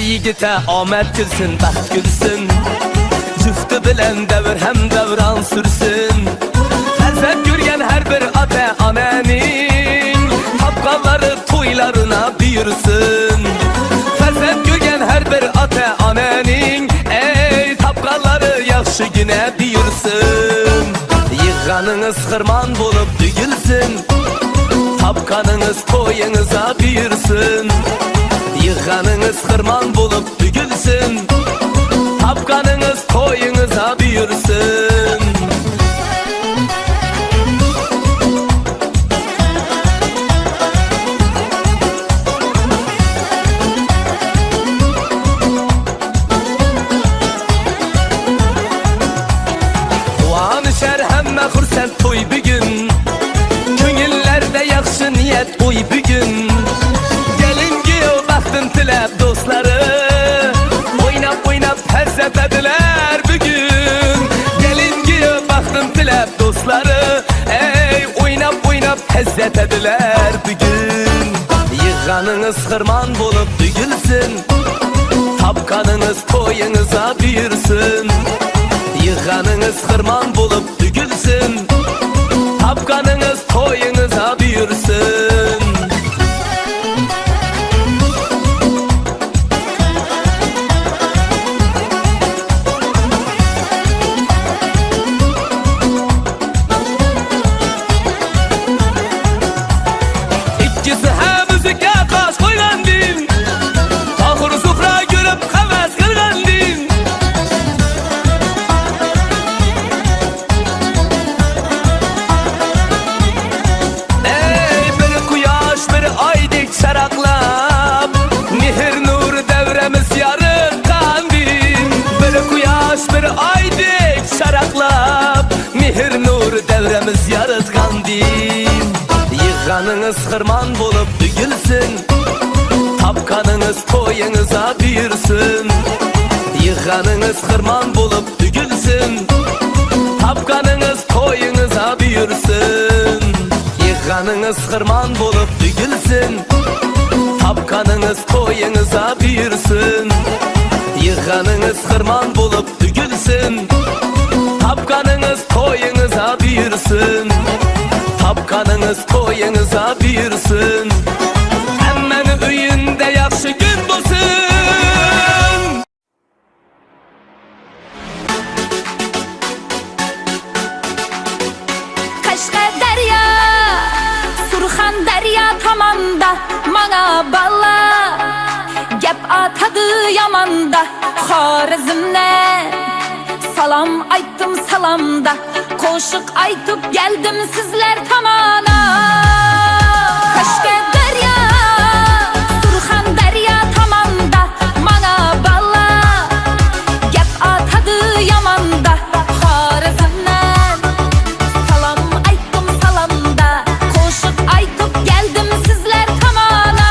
ýigite omat gülsün, bagt gülsün. Jüfti bilen döwür hem döwran sürsün. Perzent görgen her bir ata-ananyň Tapganlary toýlaryna buýursyn. Perzent görgen her bir ata-ananyň Eý, tapganlary ýagşy güne buýursyn. Ýyganyňyz hyrman bolup dügülsin. Tapganyňyz toýuňyza buýursyn. Ýyganyňyz hyrman bolup dügülsin. Tapganyňyz toýuňyza buýursyn. Guwanyşar hemme hursent toý bugün. Köňüllerde ýagşy niýet oý bugün. Gelin giýew bagtyn tiläp dostlary. Oýnap oýnap hezzet ediler bugün. Gelin giýew bagtyn tiläp dostlary. Eý oýnap oýnap hezzet ediler bugün. Ýyganyňyz hyrman bolup dügülsin. Tapganyňyz toýuňyza buýursyn. Ýyganyňyz hyrman bolup dügülsin. Tapganyňyz toýuňyza buýursyn. Ikkisi hem üzükge gaş goýgandym. Tahyr Zuhra görüp höwes kylgandym. Eý, biri kuýaş, biri aý dek çaraklap, Mehir nury döwremiz ýarytgandym. Biri kuýaş, biri aý dek çaraklap, Mehir nury döwremiz ýarytgandym. Ýyganyňyz hyrman bolup dügülsin, Tapganyňyz toýuňyza buýursyn. Ýyganyňyz hyrman bolup dügülsin, Tapganyňyz toýuňyza buýursyn. Ýyganyňyz hyrman bolup dügülsin, Tapganyňyz toýuňyza buýursyn. Ýyganyňyz hyrman bolup dügülsin, Tapganyňyz toýuňyza buýursyn. Tapganyňyz toýuňyza buýursyn. Hemmäni öýünde ýagşy gün bolsun. Kaşgaderýa, Surhanderýa tamanda maňa bala Gep atady ýamanda Horezmden Salam aýtdym salamda Goşuk aýtyp geldim sizler tamana Kaşgaderýa, Surhanderýa tamanda maňa bala Gep atady ýamanda Horezmden Salam aýtdym salamda Goşuk aýtyp geldim sizler tamana.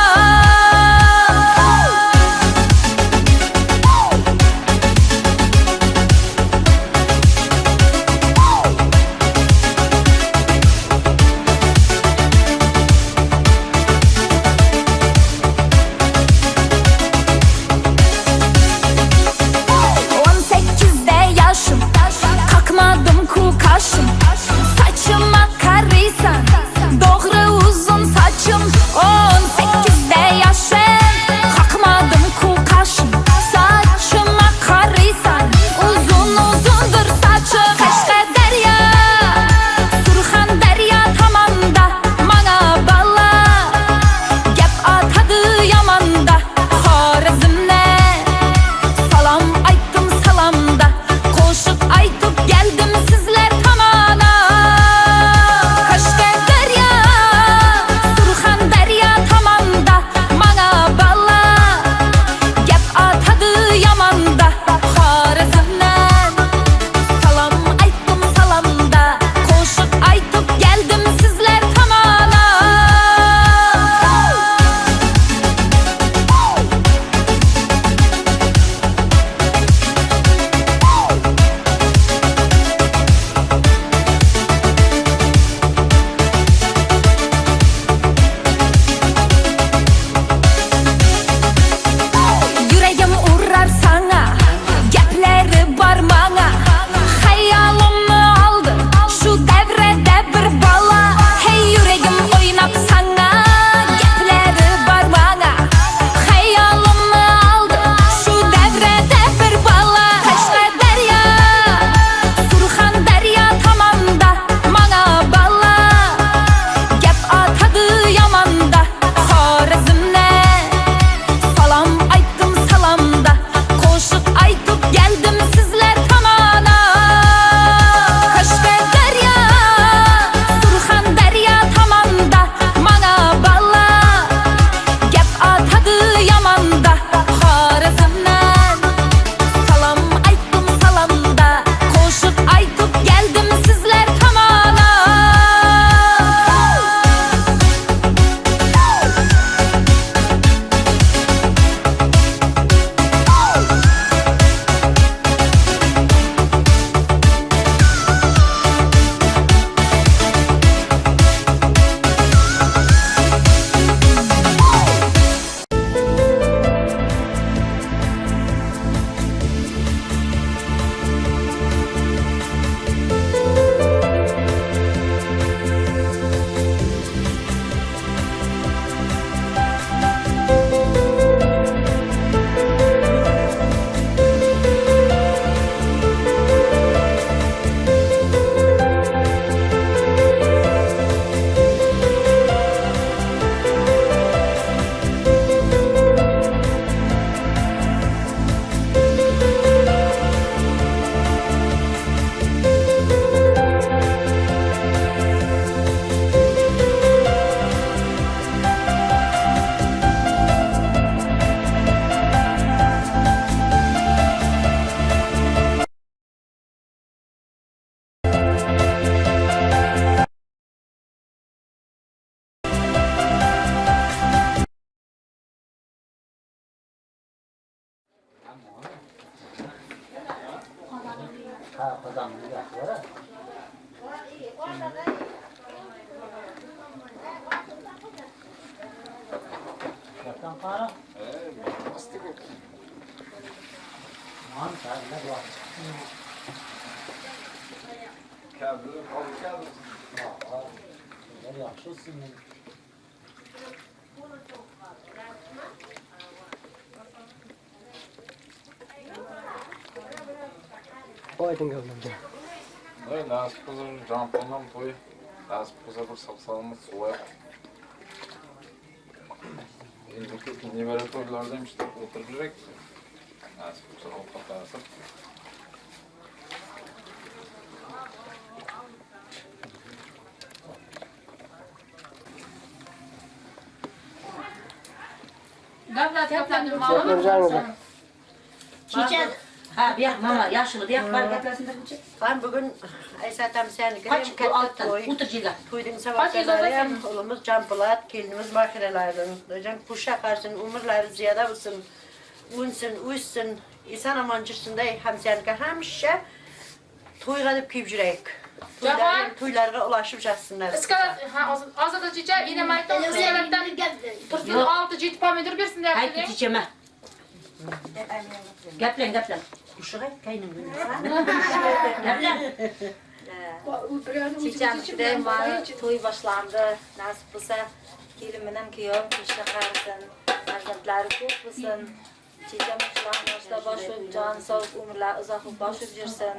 Nasip bolsa Janpoldan toý, nasip bolsa bir sag-salamat sowaýyk. Endiki nebere toýlarda hem işläp oturyp ýörek. Nasip bolsa owkat alyşyp. Çiçek. Ha, bir yak mama, yaşlı bir yak var gaplasındır bu çiçek. Ben bugün Aysatam seni Kaç göreyim bu alttan, toy. otur cila. Toydun sabahları oğlumuz Can Polat, kelinimiz Mahirel Hocam kuşa karsın, umurları ziyada olsun, unsun, uysun, insan aman cürsün de hem seninki hemşe toyga dep kıyıp jüreyik. Jahon. Toylarga ulaşıp jatsınlar. Iskalat, ha, Ozoda checha enam aytdi, iskalatdan tursin 6-7 pomidor bersin Haydi deyapti. çiçeğime. Gaplan, gaplan. Kuşuğa kaynım günü. Gaplan. Çiçemde mal toy başlandı. Nasip bolsa kelin bilan kuyov ishda qarasin. Farzandlari ko'p bo'lsin. Checham ishlar bosh bo'lib, jon sog', umrlar uzoq bo'lib bosh bo'lib yursin.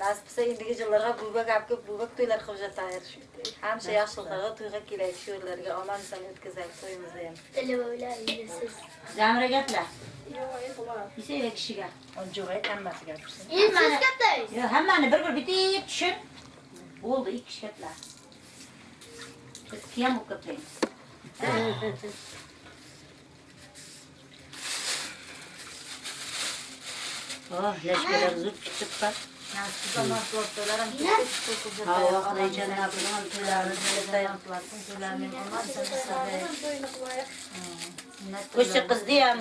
Nasip bo'lsa endigi yillarga buvak olib kelib, buvak to'ylar qilib yotaylik. Hamsha yaxshiliklarga to'yga kelaylik, shu yerlarga omon eson o'tkazaylik to'yimizni ham. Zamira gapla. İse kişiga. Siz gaplaysiz. Ya hemmani bir bir bitip düşün. Oldu ilk kişi gapla. Biz kıyam olup gaplaymiz. Oh, leşkeler zırt çıktık bak. Nasip bo'lsa mahsulotlar ham ko'p qilib Ha, yotaylik. Xudoyjon nabulon to'ylarimiz Көсі қызды ям.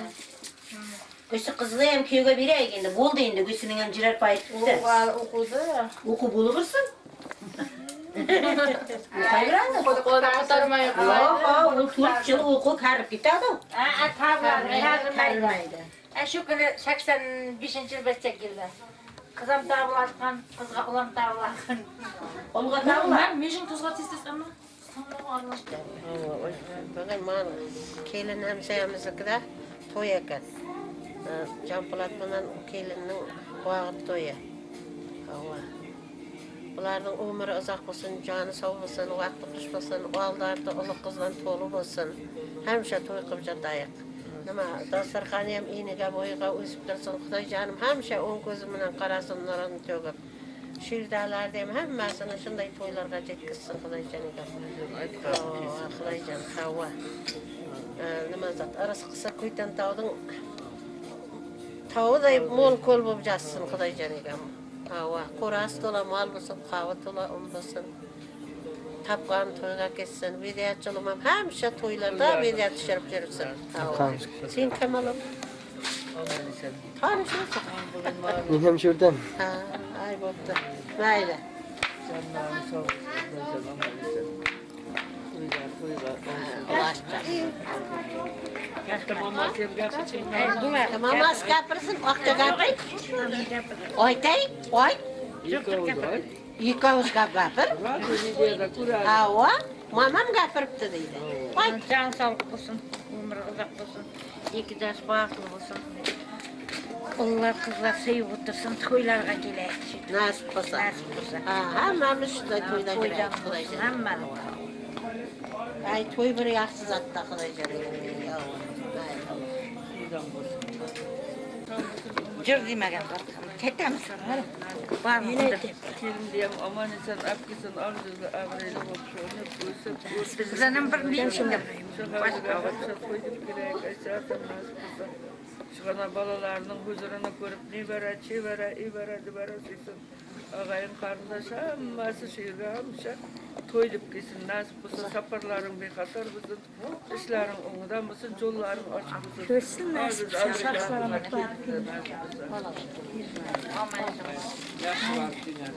Көсі қызды ям күйеуге берейік енді. Болды енді көсінің ям жүрер пайыт бітті. O'quvdi. Оқу болу құрсын. Оқай береді. Qo'lida ko'tarmay Yo'q, ол 4 жыл оқу кәріп кетеді. Кәрілмейді. Şu günü 85. yıl bestek geldi. Kızım tavlatkan, kızga ulan tavlatkan. Олға табыла. Man mejing tuzga tez-tez amma aralashdi. Bugün man kelin hemşehrimizlikide toy eken. Can Polat bilan kelinning vaqt to'yi. Ava. Bularning umri uzoq bo'lsin, joni sog' bo'lsin, vaqti xush bo'lsin, oldi-arti uliq qizdan to'li bo'lsin. Hamisha to'y qilib jatayiq. Nima, dasturxoni ham iniga bo'yiga o'sib tursin. Xudoyjonim hamisha o'ng ko'zi bilan qarasin, nurini to'kib. Shirdalarni ham hammasini shunday to'ylarga yetkazsin Xudoyjon ekan. Xudoyjon, hava. Nima zot, rizqisi Quyton tog'ning tog'iday mo'l ko'l bo'lib jatsin Xudoyjon ekan. Hava, qo'rasi to'la mol bo'lsin, qovi to'la un bo'lsin. Topgan to'yga ketsin. Videochilim ham hamisha to'ylarda video tushirib yursin. Hava. Sen kim oğlum? Tanışıyorsun. Men hem şuradan. Ha, ay bo'pti. Mayli. Mamasi gapirsin, oqcha gapir. Oytay, oy. Ikki og'iz gap gapir. Ava, mamam gapiribdi deydi. Oy. Can sağlık olsun, ömrü uzak olsun, iki ders bağlı olsun. Onlar kızlar sevip otursun, toylarga geleyik. Nasip bo'lsa. Nasip bo'lsa. Ha, hammamiz shunday to'yda To'ydan kiraylik, Xudoyjon. Hammamiz. Ay, to'y bir yaxshi zotda Xudoyjon. Jır demegen Ketemiz. Var mı? Kelim aman esen apkesin arzuzu avreli bopşonu o'sib o'sib Bizlerin bir neymişinde. qo'yib kerak aysatam nasip bo'lsa Shug'ana bolalarning huzurini ko'rib nevara chevara evara debara suysin. Agaýyn garyndaş hammasi şu ýerge hemişe toý diýip gelsin. Nasip bolsa saparlaryň behatar bolsun, işleriň oňdan bolsun, jollaryň açyk bolsun. Görsün nasip bolsa sag salamat baryp. Ýagşy baryp diýýän.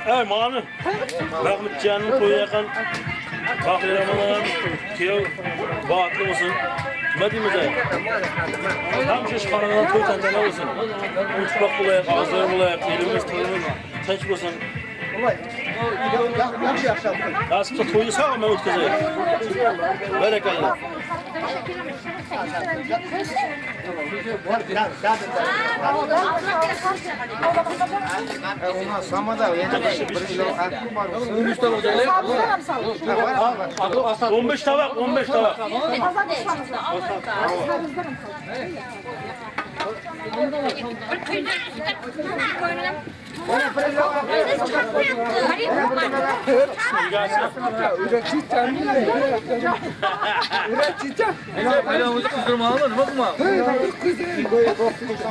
Ey mani. Mahmutcan'ın toyu yakan Bahriyaman'a kuyov baxtli bo'lsin. Nima deymiz ay? Hamma ish xonadon to'y tantana bo'lsin. Ittifoq bo'laylik, ozor bo'laylik, elimiz to'yimiz tinch bo'lsin. Nasib qilsa to'yni sog' omon o'tkazaylik. Barakalla. O'n besh tabaq, 15 tabaq.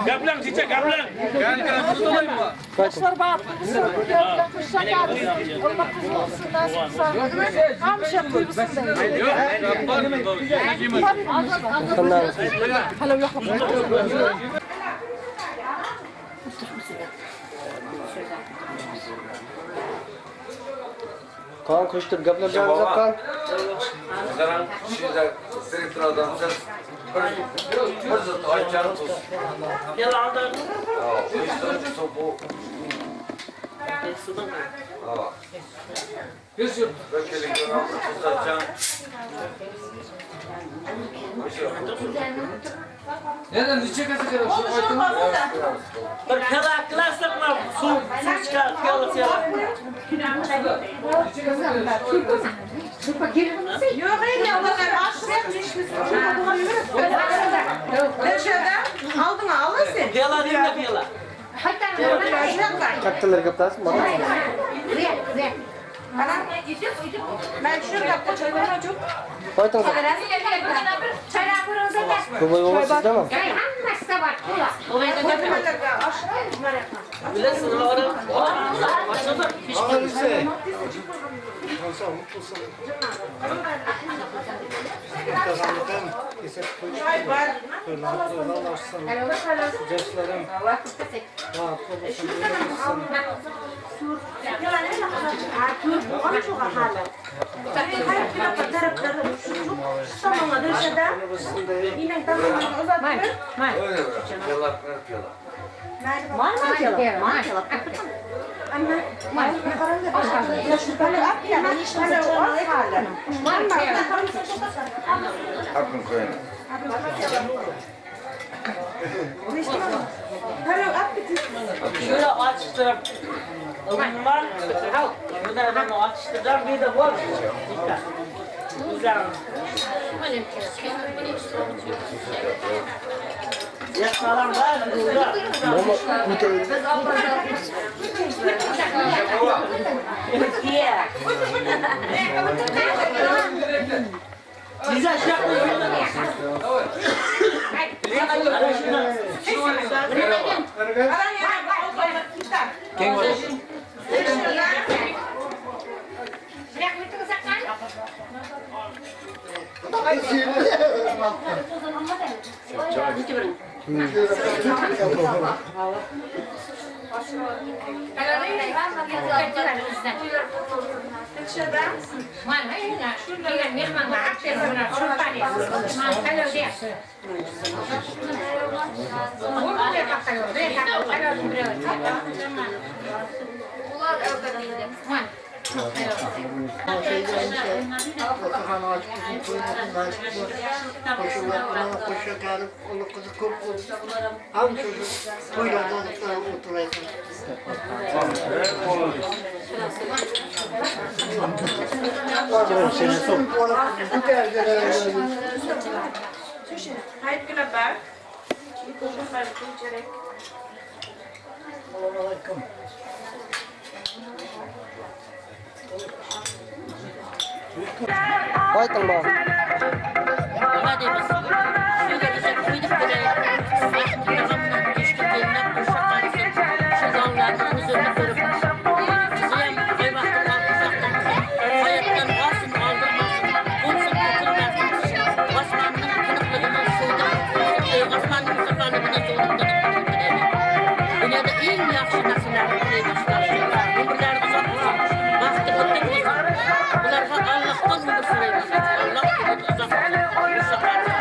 Gaplang chicha, gaplang. Başlar baxtli bo'lsin, kuyovlar Allah qız olsun, nasip qilsa. Hamisha to'y bo'lsin. Kan koştur gaplar janımıza kan. Garaň şeýle direktor adam sen bir bir zat aýtjagym bolsun. Gel aldan. Bu Neden niçe kese kadar şu aytın? Bir pelak klasik mı? Su, su çıkar, piyalı piyalı. Yo'q, endi ular Dilshada, oldinga olasan. Piyalı değil mi piyalı? Kattalar gaplasın, Men shu gapda Aytın. Bobay baba sizde mi? Bilesin orada. Başladı. Hakkın koyun. Şöyle açtırıp var. Bunları ben açtıracağım. Bir de var. Güzel. Yakalan var. Güzel şey Aytın baba. Nima deymiz? Suyga desa kuydik bilan, shu zallarni huzurini ko'rib, qiziyam qo'ymoqdan uzoqdan hayotdan olsin, oldirmasin, qo'nsin, to'kilmasin, osmonning tiniqligini suvda, osmonning safaligini suvda dunyoda eng yaxshi narsalarni tilaymiz. Umrlari uzoq bo'lsin, baxti o'tib bo'lsin. Bularga Allohdan umr so'raymiz. Alloh umrni uzoq qilsin.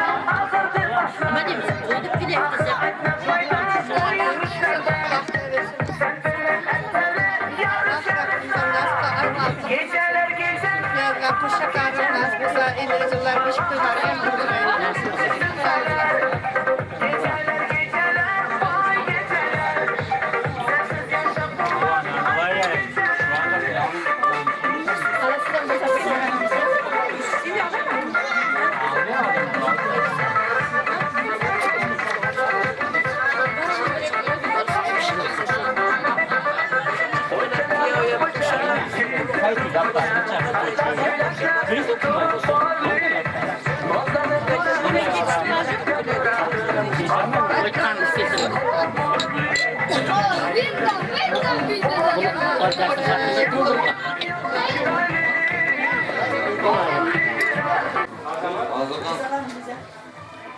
Nima deymiz? Qo'ydik kerak desak,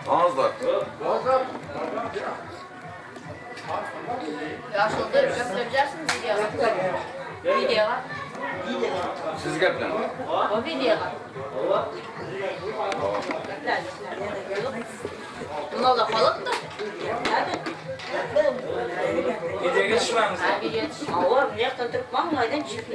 Ağızlar. Videolar. Siz gepläň. O videoga. Много холодно? Videoga tushmamiz. Ава, мына жақтан тұрып маңайдан түсіп.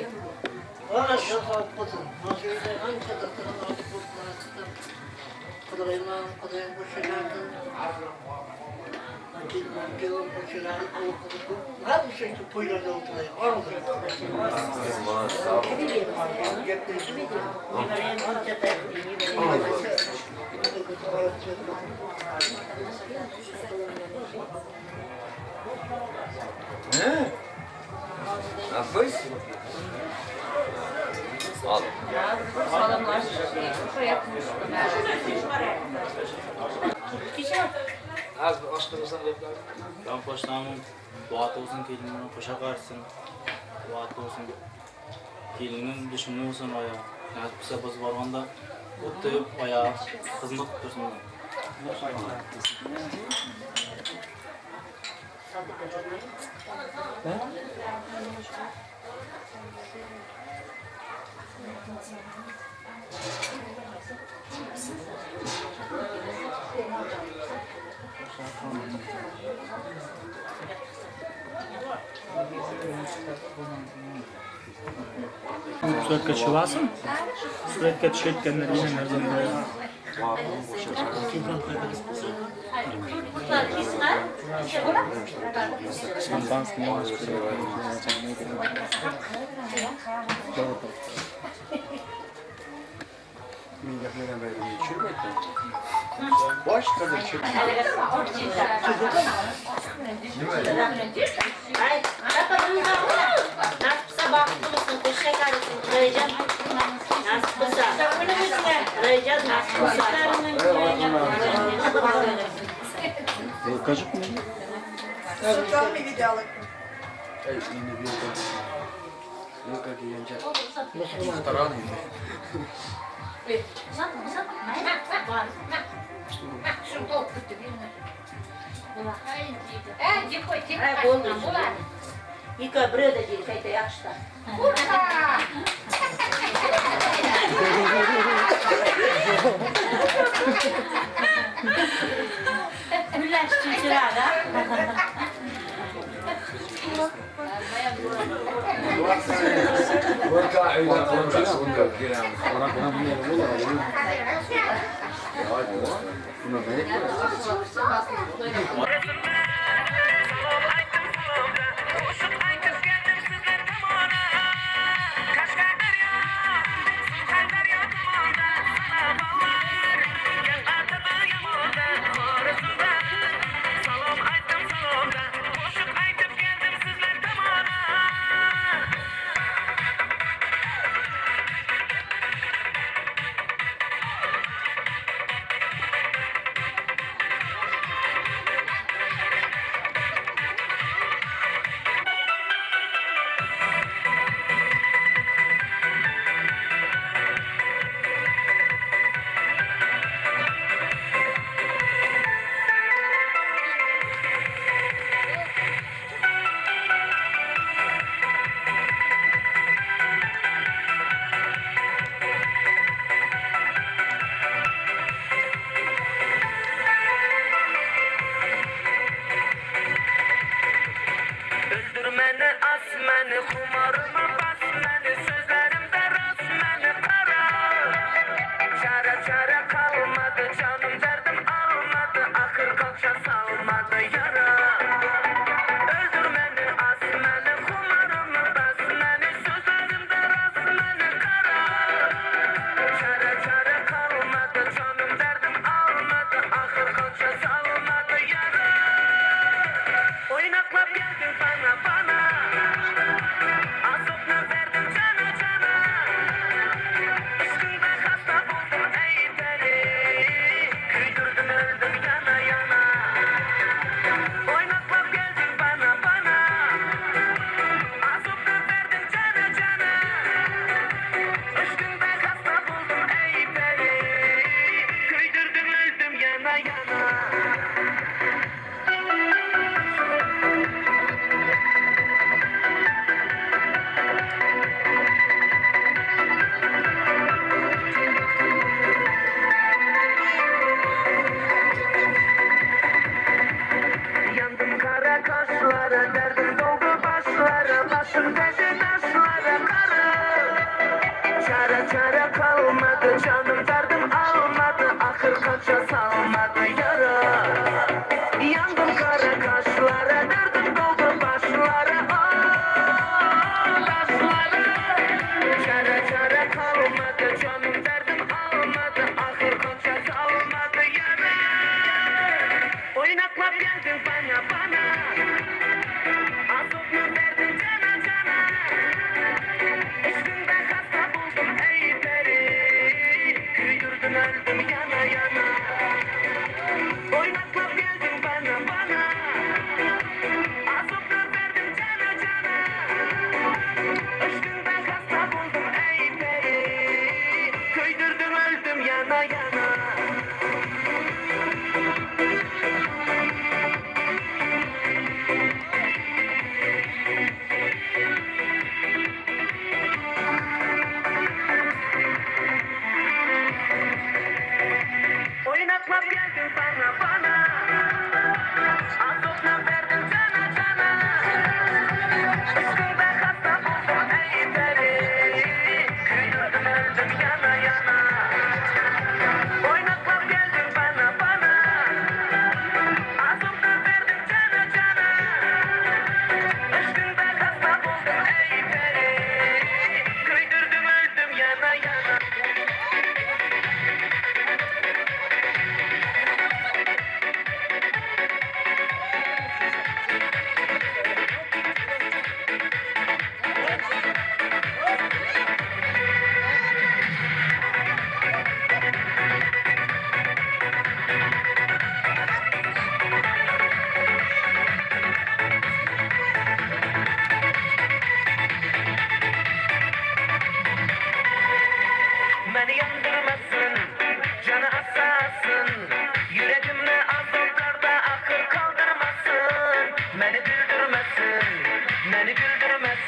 Ne? Nafis? Al. Az oshqilsan gaplar. Ben qo'shnaman, duo olsun kelinimni qo'sha qarsin. Duo olsun. Kelinim dushmani bo'lsin oya. Nasib qilsa biz borganda o'tib oya xizmat qilib tursin. Suratga tushyapsizmi? Suratga tushayotganlar yana narzanda. Men gaplagan paytimda tushirmayapti. Boshqada tushirib. Ay, Nasip qilsa baxtli bo'lsin, qo'sha qarisin, Xudoyjon. Nasip qilsa. Xudoyjon nasip qilsa. Vilkacık mı? Sultan mı videolık? Ey, endi vilka. Vilka kelgancha taron endi. Ay, bo'ldi. Ikki birovda jeydi, qayta yaxshida. Güllash chunchiradi. Vilka uyda qo'nsa, unda kelamiz. Öldür meni, as meni, xumarıma bas meni, sözlerimde rast meni qara. Çare çare kalmadı, canım derdim almadı, akıl kalça salmadı yara. Öldür meni, as meni, xumarıma bas meni, sözlerimde rast meni qara. Çare çare kalmadı, canım derdim almadı, akıl kalça salmadı yara. Oynaklap geldin bana bana.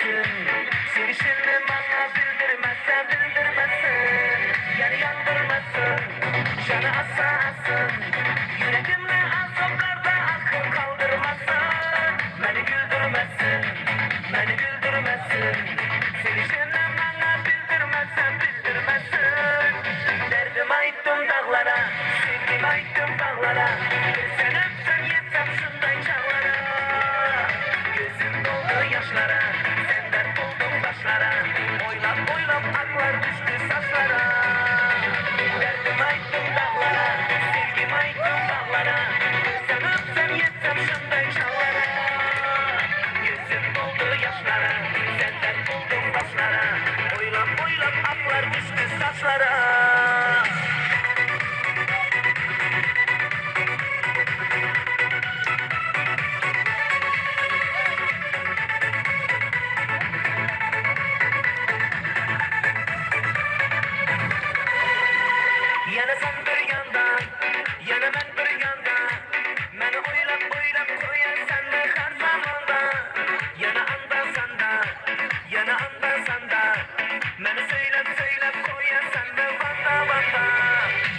Öldürmesin Sevişini bana bildirmezse bildirmesin Yani yandırmasın Canı assa assın Yüreğimle azaplarda akıl kaldırmasın Beni güldürmesin Beni güldürmesin Sevişini bana bildirmezse bildirmesin Derdim ayttım dağlara Sevgim ayttım bağlara Bir sen öpsem yetsem şunday çağlara Gözüm doldu yaşlara Sen dert oldun başlara Oylap oylap aklar düştü saçlara Derdim ayttım dağlara Sevgim ayttım bağlara Bir sen öpsem yetsem şunday çağlara Gözüm doldu yaşlara Sen dert oldun başlara Oylap oylap aklar düştü saçlara Yana sen bir yanda, yana ben bir yanda. Meni oylap oylap koyarsan da her zamanda. Yana anda sanda, yana anda sanda. Meni söylep söylep koyarsan da vanda vanda.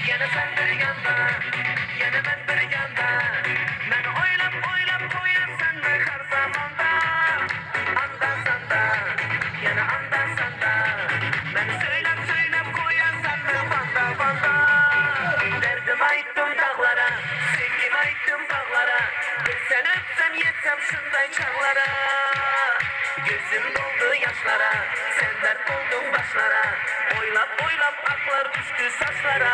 Yana sen bir yanda, yana ben bir yanda. Meni oylap oylap koyarsan da her zamanda. Anda sanda, yana anda sanda. Meni söylep söylep koyarsan da vanda vanda. Derdim ayttım dağlara, sevgim ayttım bağlara. Bir sen öpsem yetsem şunday çağlara. Gözüm doldu yaşlara, sen dert oldun başlara. Oylap oylap aklar düştü saçlara.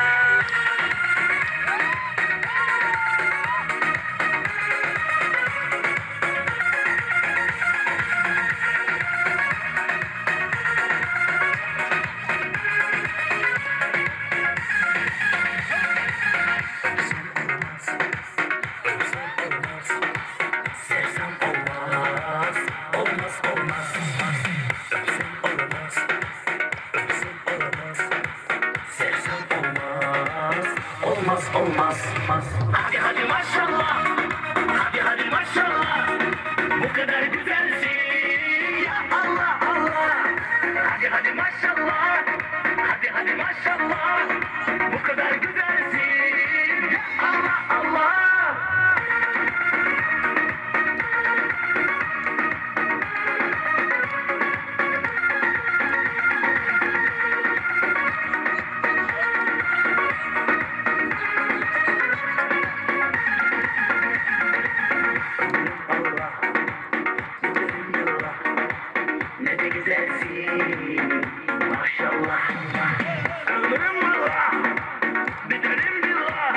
Sevsem olmaz, olmaz olmaz. Öpsem olmaz, öpsem olmaz. Sevsem olmaz, olmaz olmaz. Hadi hadi maşallah, hadi hadi maşallah. Bu kadar güzelsin ya Allah Allah. Hadi hadi maşallah, hadi hadi maşallah. Bu kadar güzelsin ya Allah Allah. Allah, Allah, ne de güzelsin maşallah. Ömrüm Allah, bedenim billah,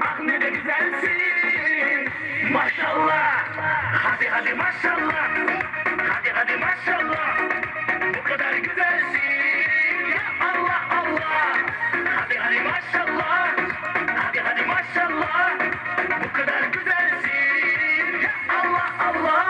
ah ne de güzelsin maşallah. Hadi hadi maşallah, hadi hadi maşallah. Bu kadar güzelsin ya Allah Allah. Hadi hadi maşallah, hadi hadi maşallah. Bu kadar güzelsin ya Allah Allah.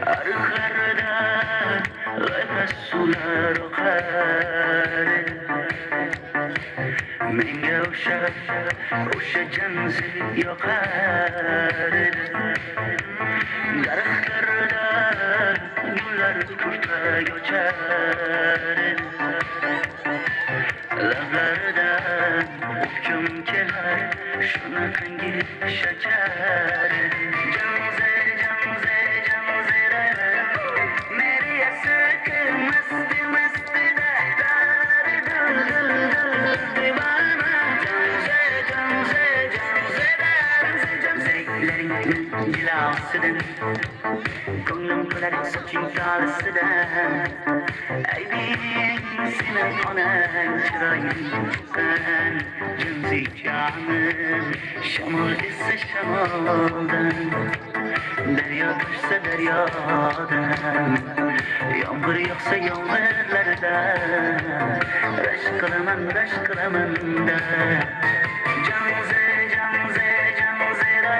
Arıklarda loyqa suvlar oqar Menga o'sha, o'sha janzi yoqar Daraxtlarda gullar kurtak ochar Lablaridan o'pkim kelar shunaqangi shakar Janze, janze, janzera Meri ashq mast mast dar dil dil dil divana Janze, janze, janzera Janze, janze Laringni jilosidan Ko'nglim to'lar soching tolasidan Aybing seni onang chiroyingdan Jinsi jonim shamol esa shamoldan. Daryo toshsa daryodan, Yomg'ir yog'sa yomg'irlardan, Rashk qilaman, rashk qilaman-da. Janze, janze, janzera,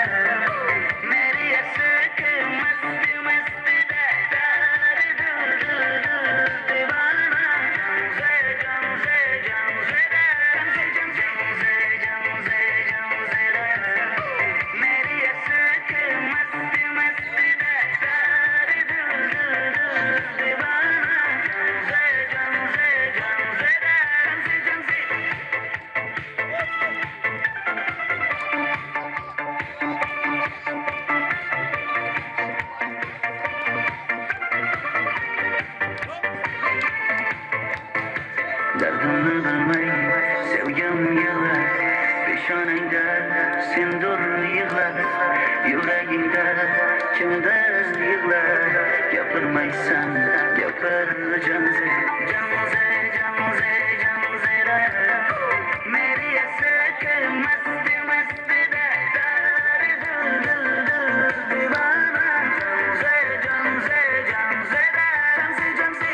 Meri ashq mast mast da, Dar dil dil dil divana. Janze, janze, janzera, Janze, janze, janzera, Meri ashq mast mast da, Dar dil dil dil divana. Janze, janze, janzera, Janze, janze. Dardimni bilmay sevgim yig'lar, Peshonangda sendur yig'lar, Yuragingda kimdir yig'lar, Gapirmaysan, gapir janze. Janze, janze, janzera, Meri ashq mast mast da, Dar dil dil dil divana. Janze, janze, janzera, Janze, janze.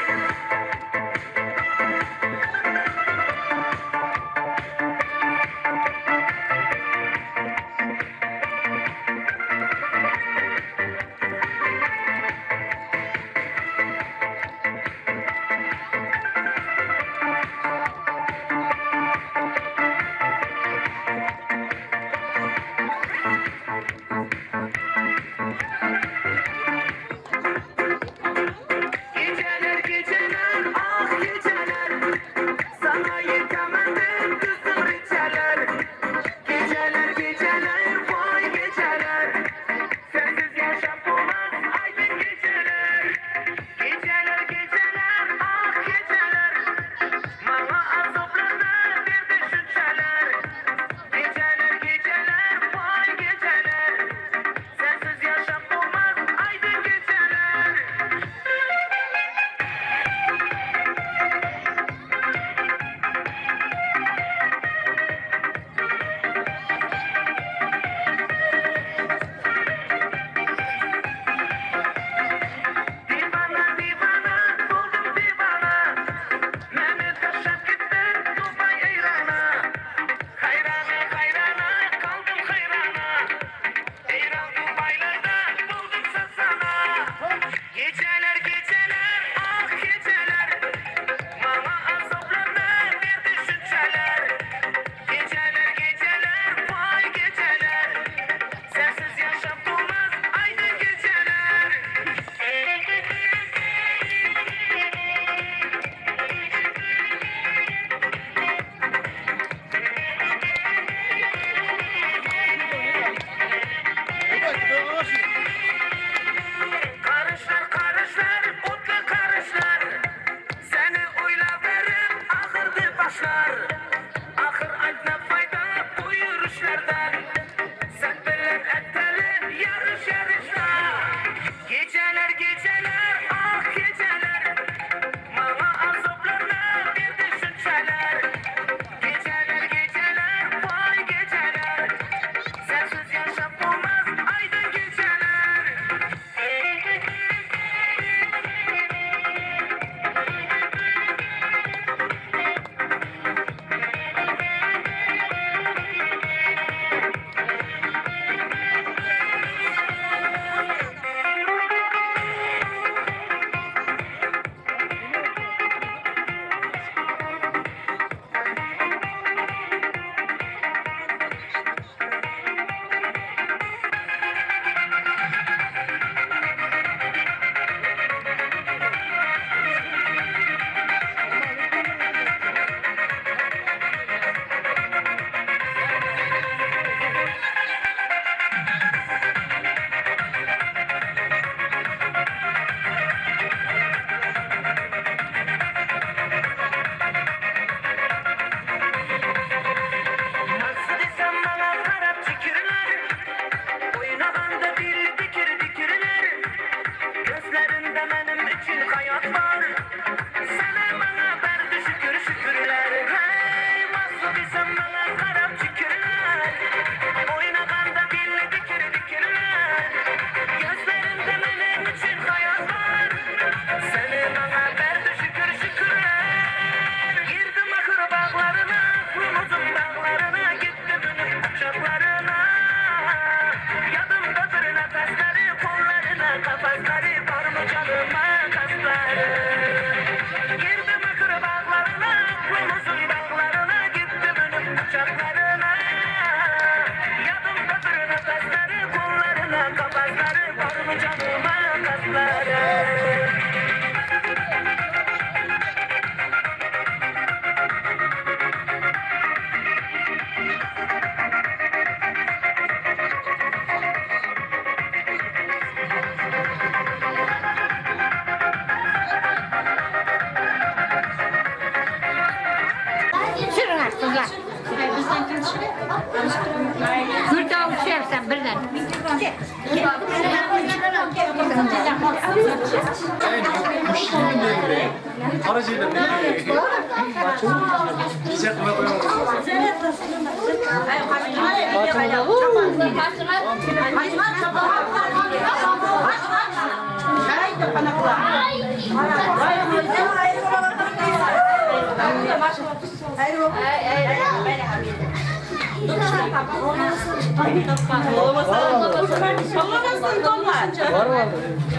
Bir dawut şersen birden.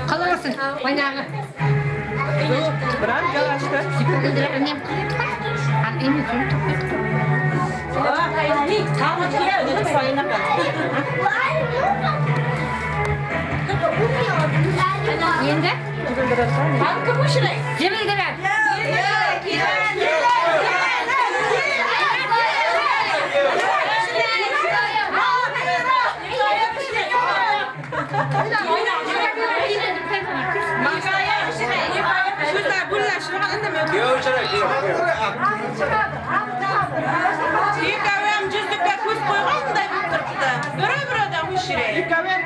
Kalamasın. Oynağı. Endi? Jimildirar. Ikkovim juzlikka ko'z qo'yganday bo'lib turibdi. Birov-birovdan hushray. Ikkovim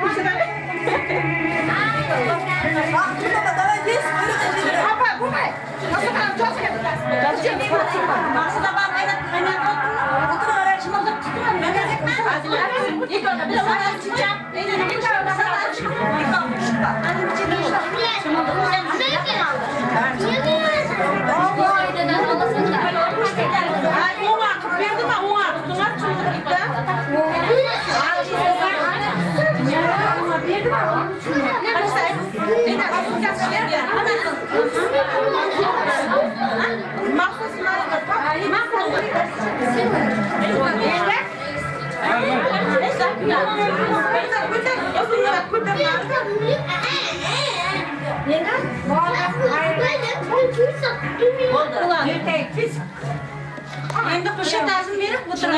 Endi qo'shatasini berib o'tirib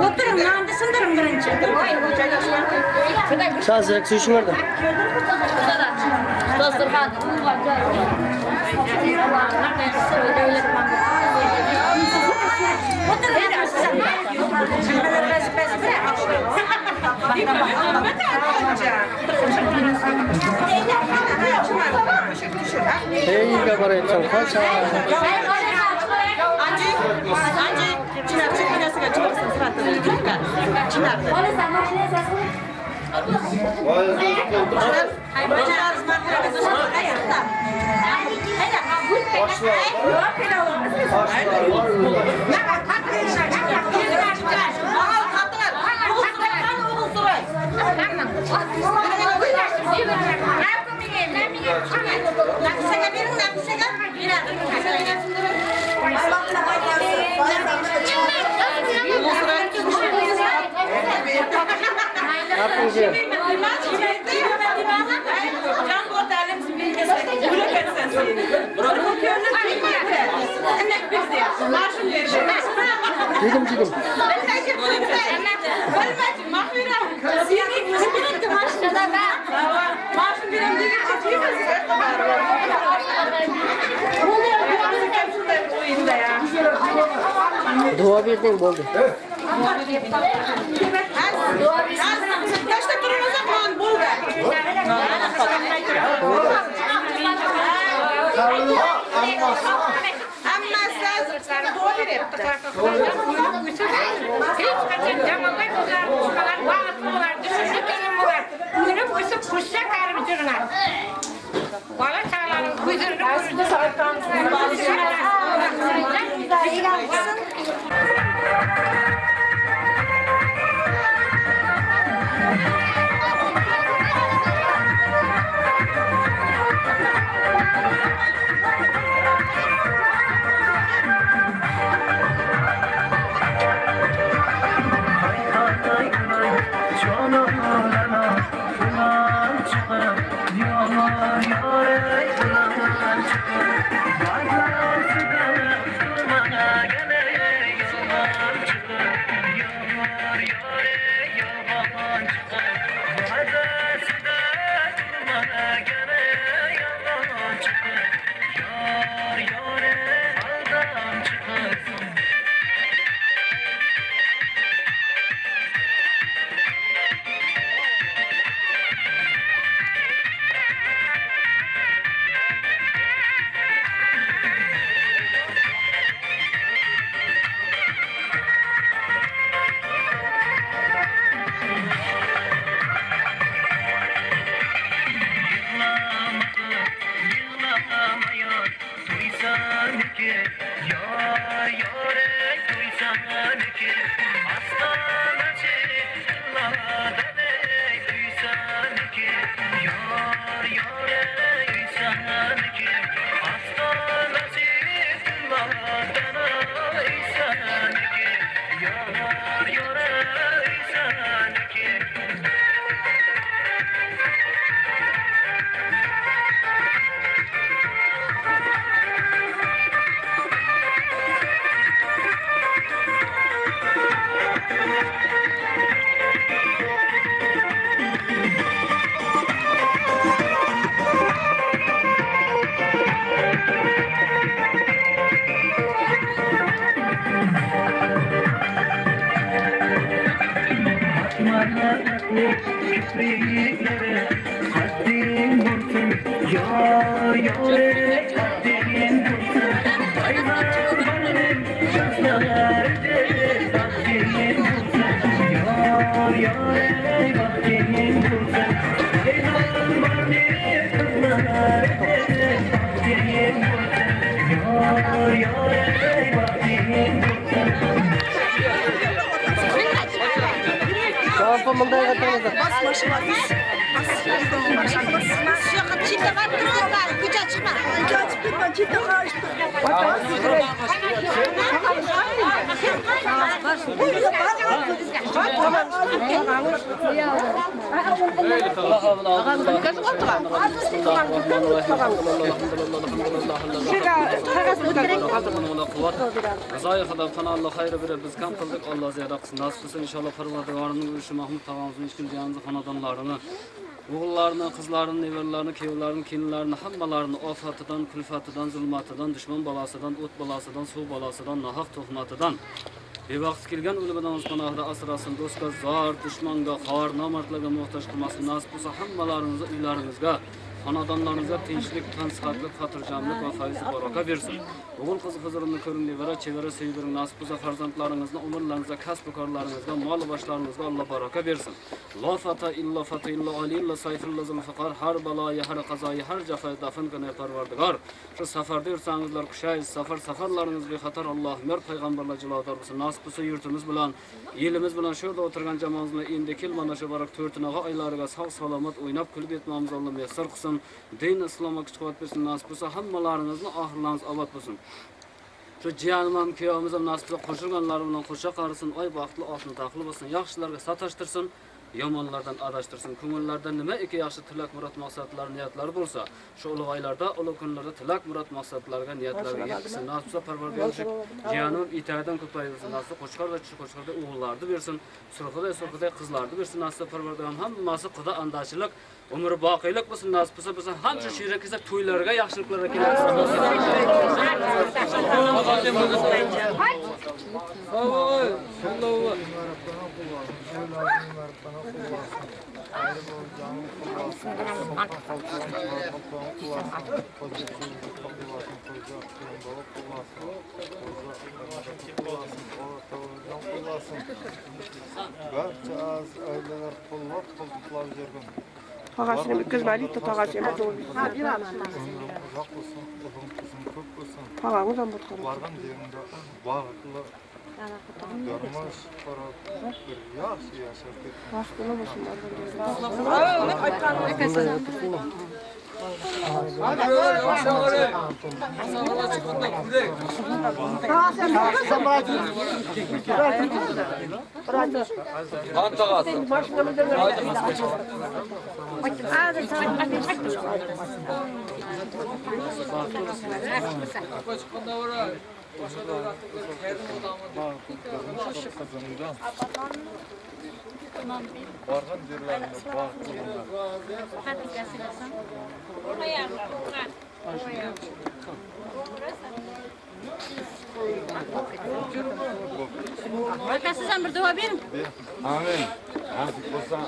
O'tiring, manda sindiring birinchi. Azroq suyishinglar da. Dasturxon. Eyga borayotgan qocha. Dedim dedim. Dua berding bo'ldi. Hech qachon yomonga ko'zlari tushmagan, baxtli bo'lar, dushmanga kelin bo'lar. Unib o'sib qo'shsa karib jurlar. Bola chaqalaring huzurini ko'rib. Ganatly kipriklere Kaddiň bolsun ýar ýar Kaddiň bolsun Paýgamberniň ýaşlary Kaddiň bolsun ýar ýar Kaddiň bolsun Paýgamberniň gyzlary Kaddiň bolsun ýar ýar Kaddiň bolsun. Жалпы мындайга туруңуздар. Rıza-i Xudo Alloh xayri berib biz kam qildik, Alloh ziyoda qilsin. Nasib qilsin inshaalloh Parvardigorning ulushi Mahmud tog'amizning hech kim jiyanimizni xonadonlarini, o'g'illarini, qizlarini, nevaralarini, kuyovlarini, kelinlarini hammalarini ofatidan, kulfatidan, zulmatidan, dushman balosidan, o't balosidan, suv balosidan, nohaq tuhmatidan bevaqt kelgan o'limidan o'z panohida asrasin, do'stga zor, dushmanga xor, nomardlarga muhtoj qilmasin. Nasib bo'lsa hammalaringizni uylaringizga, xonadonlaringizga tinchlik, tansihatlik, xotirjamlik va fayz baraka bersin. O'g'il qiz huzurini ko'ring, nevara, chevara sevdiring. Nasib bo'lsa farzandlaringizni umrlaringizga, kasb korlaringizga, mol boshlaringizga Alloh baraka bersin. La fata illa fata illa ali illa sayfilla zulfiqor har baloyi, har qazoyi, har jafo dafn qilgan Parvardigor. Shu safarda yursangizlar kushay, safar safarlaringiz bexatar Alloh mer payg'ambarlar jilovdor bo'lsin. Nasib bo'lsa yurtimiz bilan, elimiz bilan shu yerda o'tirgan jamoamiz bilan endi kel mana shu barak to'rtinog'a oylariga sog' salomat o'ynab kulib yetmamiz Alloh muyassar qilsin. Din islomga kuch quvvat bersin. Nasib bo'lsa hammalaringizni oxirlaringiz obod bo'lsin. Shu jiyanim ham kuyovimiz ham nasib bo'lsa qo'shilganlari bilan qo'sha qarisin, oy baxtli oltin taqli bo'lsin, yaxshilarga satashtirsin, yomonlardan adashtirsin. Ko'ngillarda nima eki yaxshi tilak, murod, maqsadlar, niyatlar bo'lsa, shu ulug' oylarda, ulug' kunlarda tilak, murod, maqsadlarga, niyatlarga yetsin. Nasib bo'lsa Parvardigor shu jiyanim itagidan ko'paytirsin. Nasib bo'lsa qo'chqorda, qo'chqorda o'g'illarni bersin, surxiday, surxiday qizlarni bersin. Nasib bo'lsa Parvardigor hammasi quda andachilik, umri boqiylik bo'lsin. Nasib bo'lsa biz ham shu shiyra kelsak to'ylarga, yaxshiliklarga kelamiz. Barcha aziz oilalar qo'llab qo'ltiqlab yurgin. Tog'asini bitkazmaylik, tog'asi ham Ömrüň uzak bolsun, ulyň qızың köp bolsun. Tog'amiz ham bo'lib Bargan ýeriňde bagtly durmuş gurup, bir ýagşy ýaşap git. Baxtli bo'lsin. Qızımdan. Bargan ýerlerinde bagtly Aka siz ham bir duo bering. Amin. Nasip bo'lsa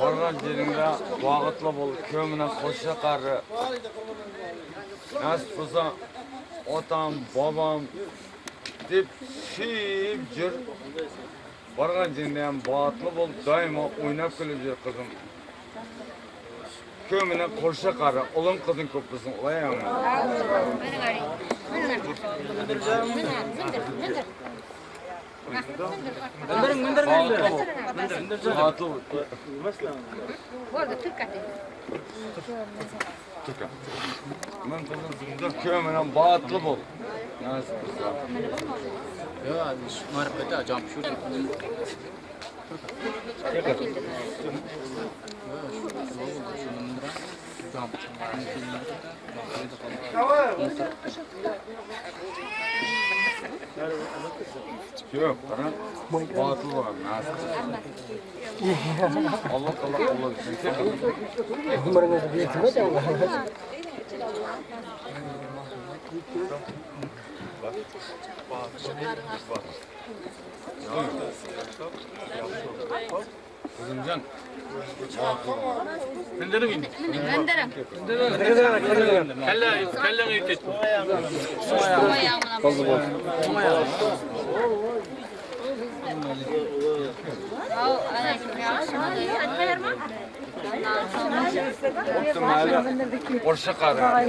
borgan yeringda bag'itli bo'l, kuyov bilan qo'sha qari. Nasip bo'lsa otam, bobom deb suyib yur. Borgan yeringda ham bag'itli bo'l, doimo o'ynab kulib yur qizim. Kuyov bilan qo'sha qari, o'g'lim qizing ko'p bo'lsin, ulayam. Bag'itli bo'l. Türkan. Men qizim kuyov bilan bag'itli bo'l. Nasip bo'lsa. Yo'q, qara. Bag'itli bo'l, nasip bo'lsa. Alloh taolo qo'llab bersin. Umringiz bersin. Gyzymjan. Münderin indi. Münderin. Kelle, kelleňi ýit. Boldy boldy. Orşa gara.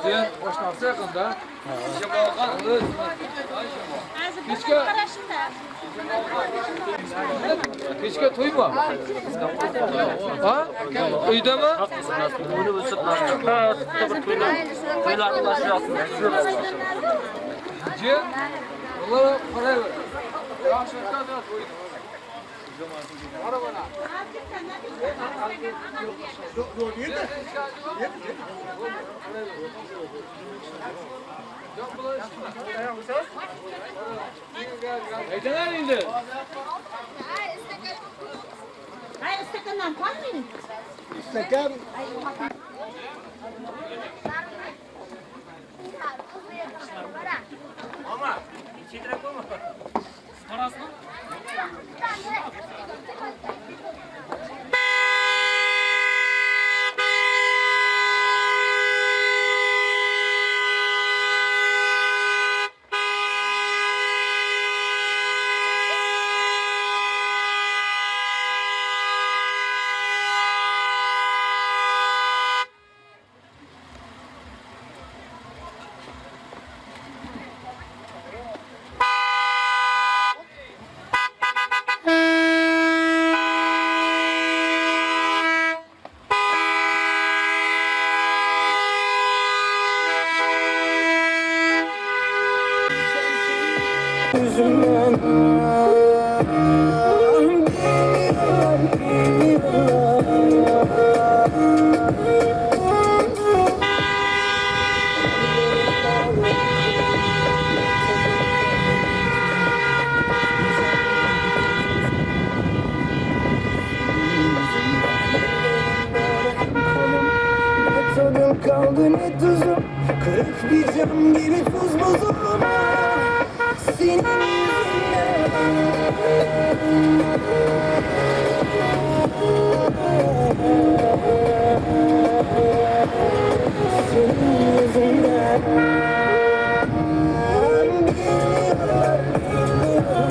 Diyen oşnası yakında. Kechga to'ymi? Ha? Uydami? Jiyan, ular qarayver. Yaxshi o'tkazadi to'yni. Qara mana. Aytalar endi. Ay istakandan qolmang. Istakan. Ne tadım kaldı ne tuzum Kırık bir cam gibi tuz buzum Senin yüzünden Senin yüzünden Biliyorlar, biliyorlar.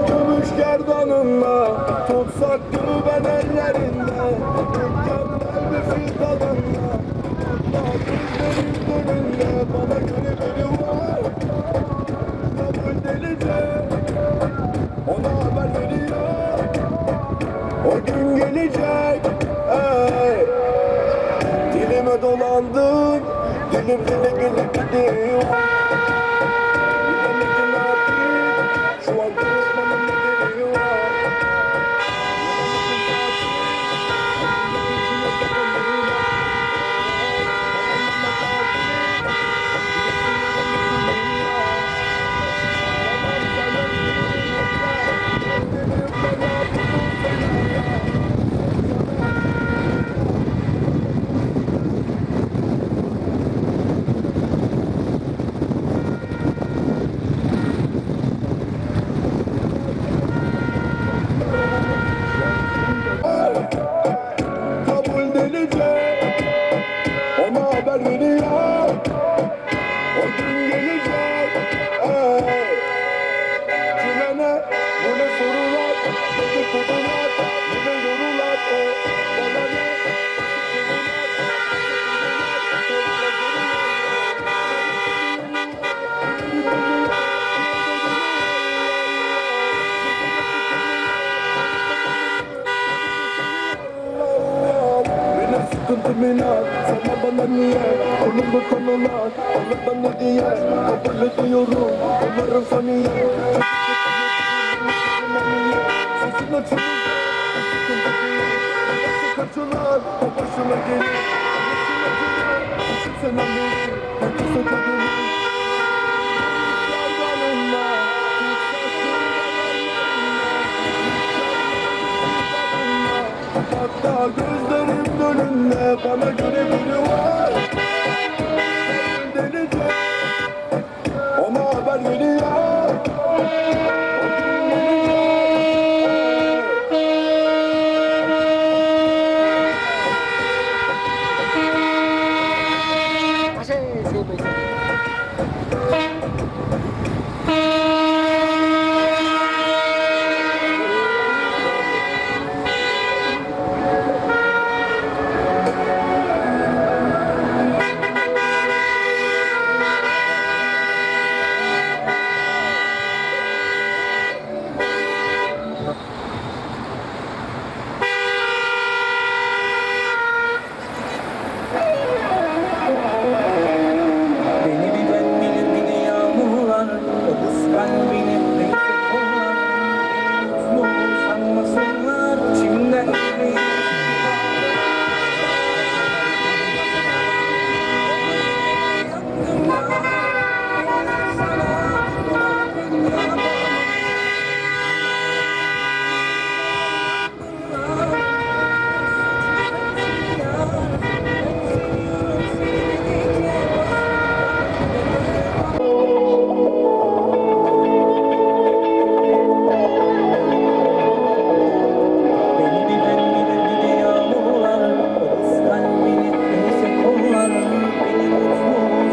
Gümüş gerdanınla Tutsak gibi ben ellerinde Mükemmel bir fil tadında Hatta gözlerin önünde Bana göre biri var Kabul delice Ona haber veriyor O gün gelecek ey. Dilime dolandın Dilim dile gelip gidiyor Bilemedim ne yapayım Şu an konuşmamın ne gereği var Kabul delice Ona haber veriyor O gün gelecek ey. Kime ne bu ne sorular Dedikodular yine yorular o Bana ne Beni Sıkıntı inan Sana bana niye Konulu konular Onlardan ne diye Kabul ediyorum Onların faniye Sesin açılır Sıkıntı değil Babası kaçılar O başına gelir Başına gelir Düşünsene verir Herkese tadılır Hatta gözlerim önünde bana göre biri var. Delice ona haber geliyor. O gün gelecek. Beni bir ben bilir bir de yağmurlar O buz kalbini neyse kollar Beni mutlu sanmasınlar İçimden yüreğim Beni bir ben bilir bir de yağmurlar O buz kalbini neyse kollar Beni mutlu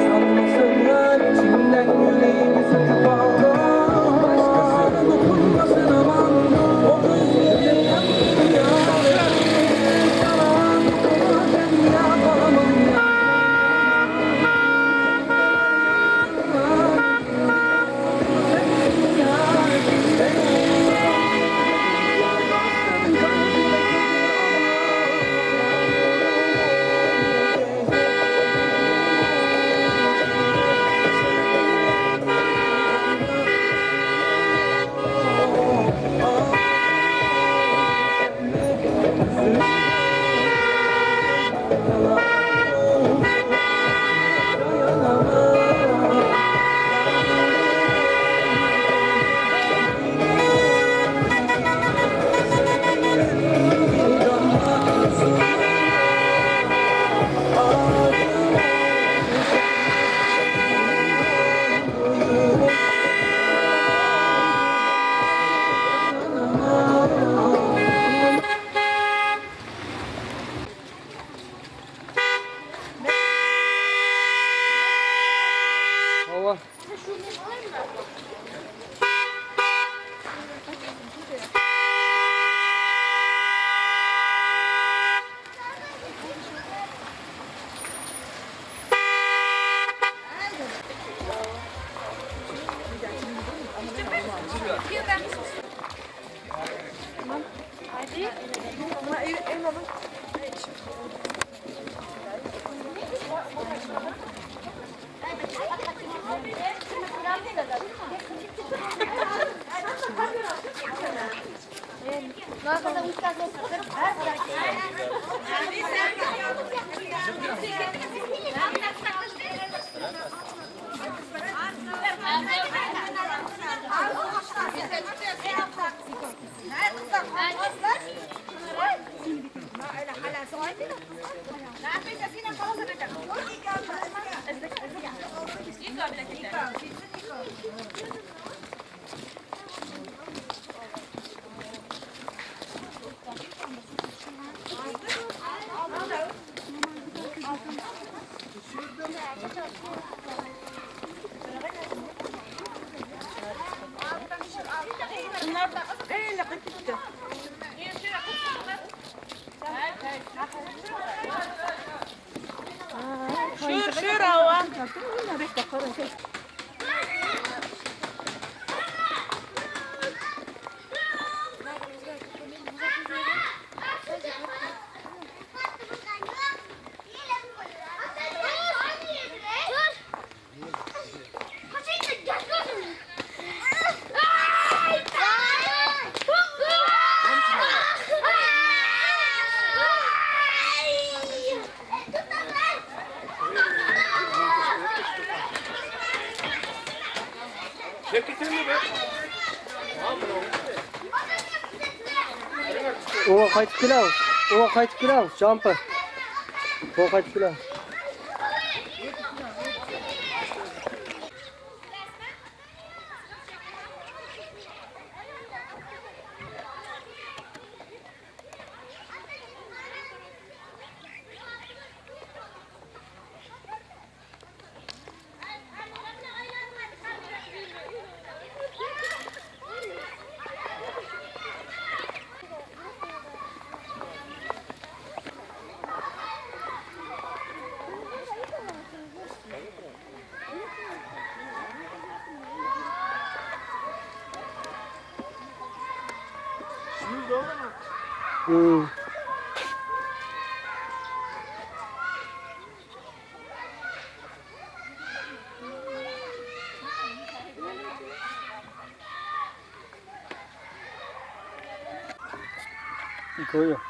sanmasınlar İçimden yüreğimi söküp aldı Başkasına dokunmasın aman O gözlerim yandı ya Sana dokunmadan yapamam Hawa. Şur şur hava. Oňa gaýtyp geläň. Oňa gaýtyp geläň, Jampy. Oňa gaýtyp geläň. Hmm. Koyuyor.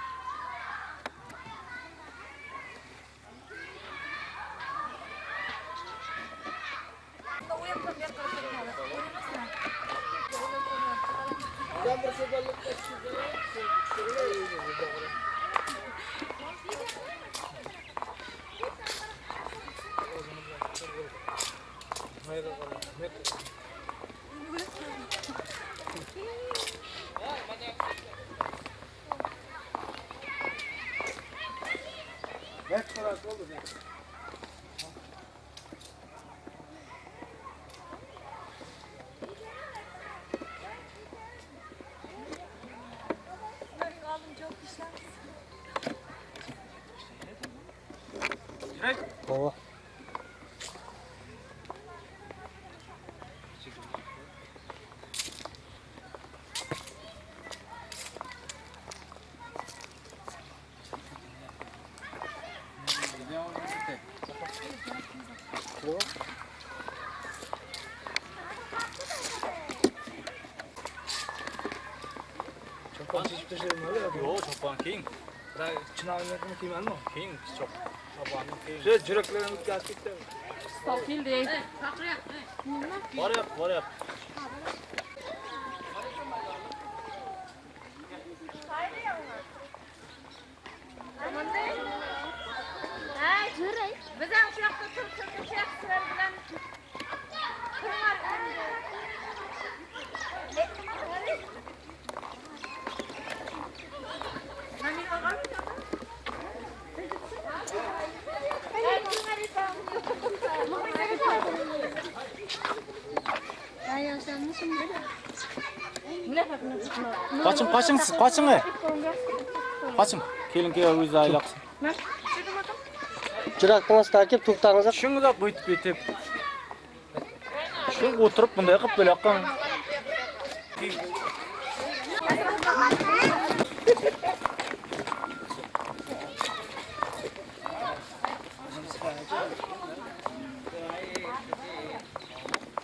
Baba. Çoban çeşip taşlayalım Yok çoban king. Çınarını kıymanı mı? King çok. Çobanın king. Şu cüreklerini kastikte. Stol keldi. Boryapti, boryapti. Biz ham shu yoqda turib turib shu yoqda sizlar bilan turinglar. Qoching, qoching siz, qoching. Qoching. Kelin kuyov o'zi ayloqsin. Jürektiň astına kelip to'xtаңыз. Shunga buytib bitib. Shu o'tirib bunday qilib bo'loqqan.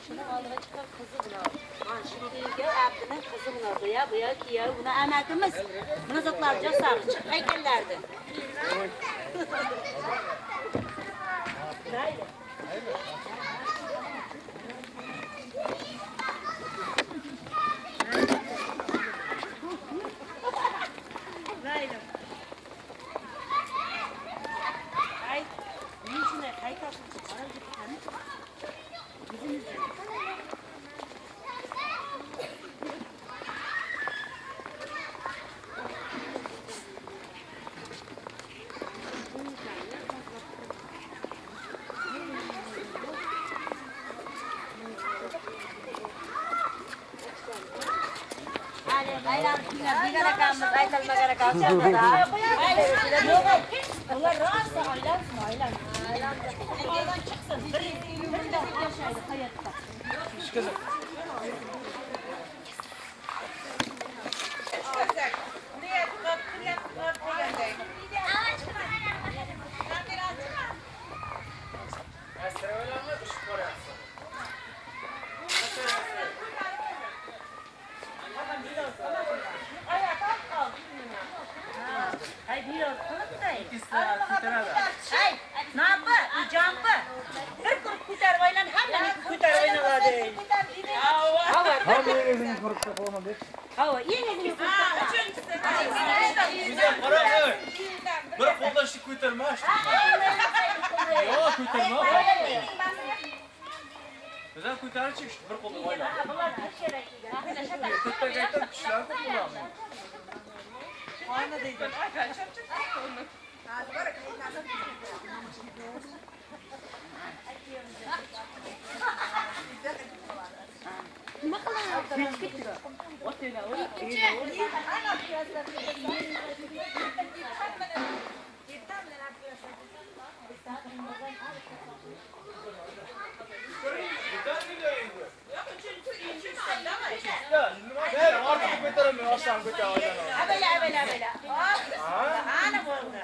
Shuni oldiga chiqqan qizi buni. Mana shunga Abdining qizi buni. Buya buya kuyov buni amakimiz. Buni zotlar jasar chiqqan ekanlardi. Ay, men shunday qaytasiz qarab ketgani. Aylanib degan ekanmiz, aytilmagan ekan. Ular rosa aylansin, aylansin. Aylansin. Chiqsin. Bir bir yashaydi hayotda. Ay bir qilibdi. Ay, napa, jampa. Bir qurib ko'tarib aylan, hammani ko'tarib aylanadi. Hawa, ýeňil. Bir qo'lda ishni ko'tarma. Yo'q, ko'tarma. Bizlar ko'tarib bir qo'lda qo'ylar. To'rtta kuchlar ko'p bo'ladi. Nima qilaman? Ben ortiq ko'taraman, oshdan ko'taraman. Avala, avala, avala. Ana bo'ldi.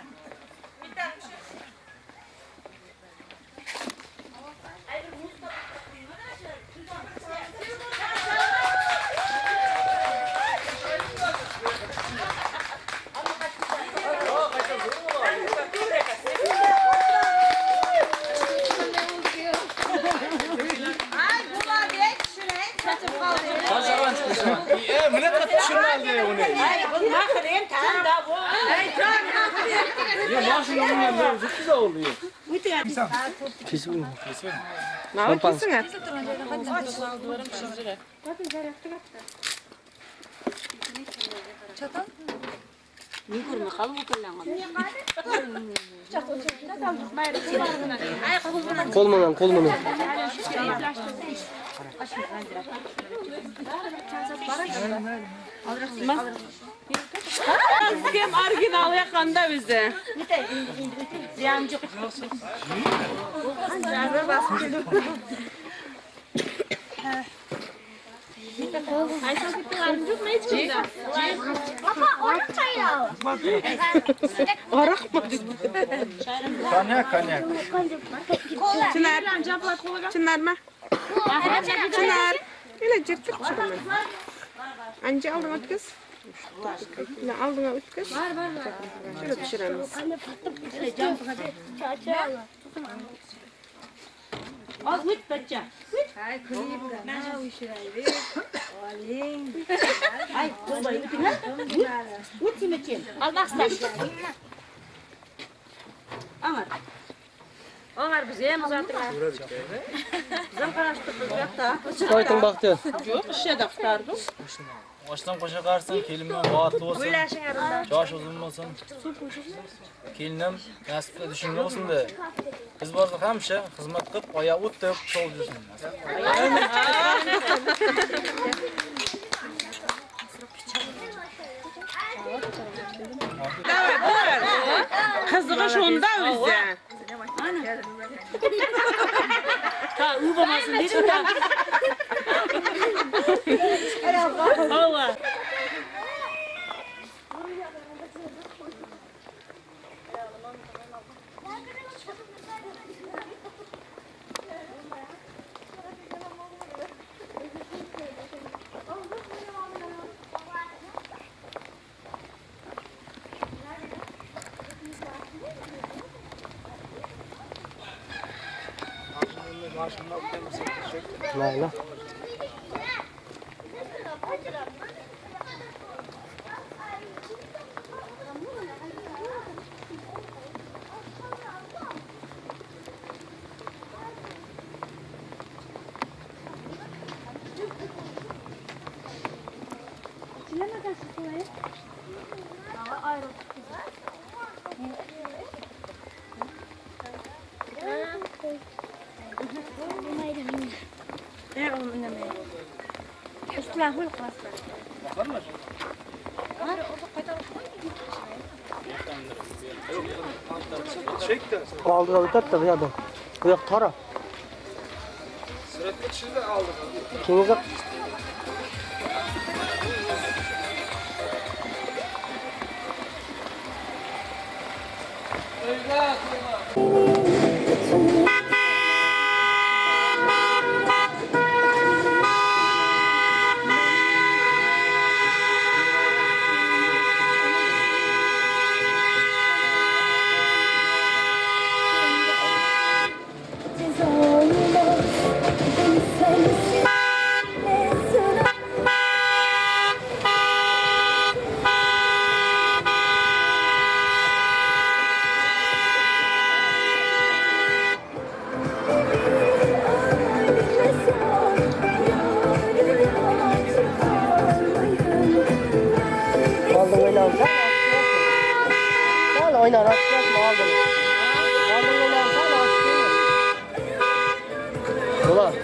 Ay, bular ne tushunay, chachib qoldi. E, buni qilib tushirmaydi uni. Ay, bu nima qilayim, tanda bu. Ay, jon, Yo, mashina undan güzel oluyor. Kesip Nima kesin? Ne ko'rmay qolib o'tirlangan. Ay, qo'l bilan. Qo'l bilan, qo'l bilan. Kim original yaqında bizi. Ziyan yo'q. Konyak, konyak. Çınar. Çınar mı? Çınar. Öyle cırtık çıkma. Anca aldın ötküz. Ne aldın ötküz? Şöyle pişiremiz. Oz o't bacha. Ay, bo'lmay o'ting. O't yemakin. Onar. Onar bizi hem uzattık. Bizim qarashtirdik bu yoqda. Ayting Baxtiyor. Yo'q, ishda qutqardim. Oshdan qo'sha qarsin, kelinman baxtli bo'lsin. Yosh uzun bo'lsin. Kelinim nasibli dushunli bo'lsin de. Biz borsa hamisha xizmat qilib, oyoq o'tib, sovib yursin. Qizig'i shunda o'zi. Ta u bo'lmasin dedim da. Hava. Mayli. Oldiga o'tadi bu yoqdan. Bu yoq tora. Suratga tushirdi oldiga. Keyingi Ceza olmaz, beni sensiz ne sıra. Bolar.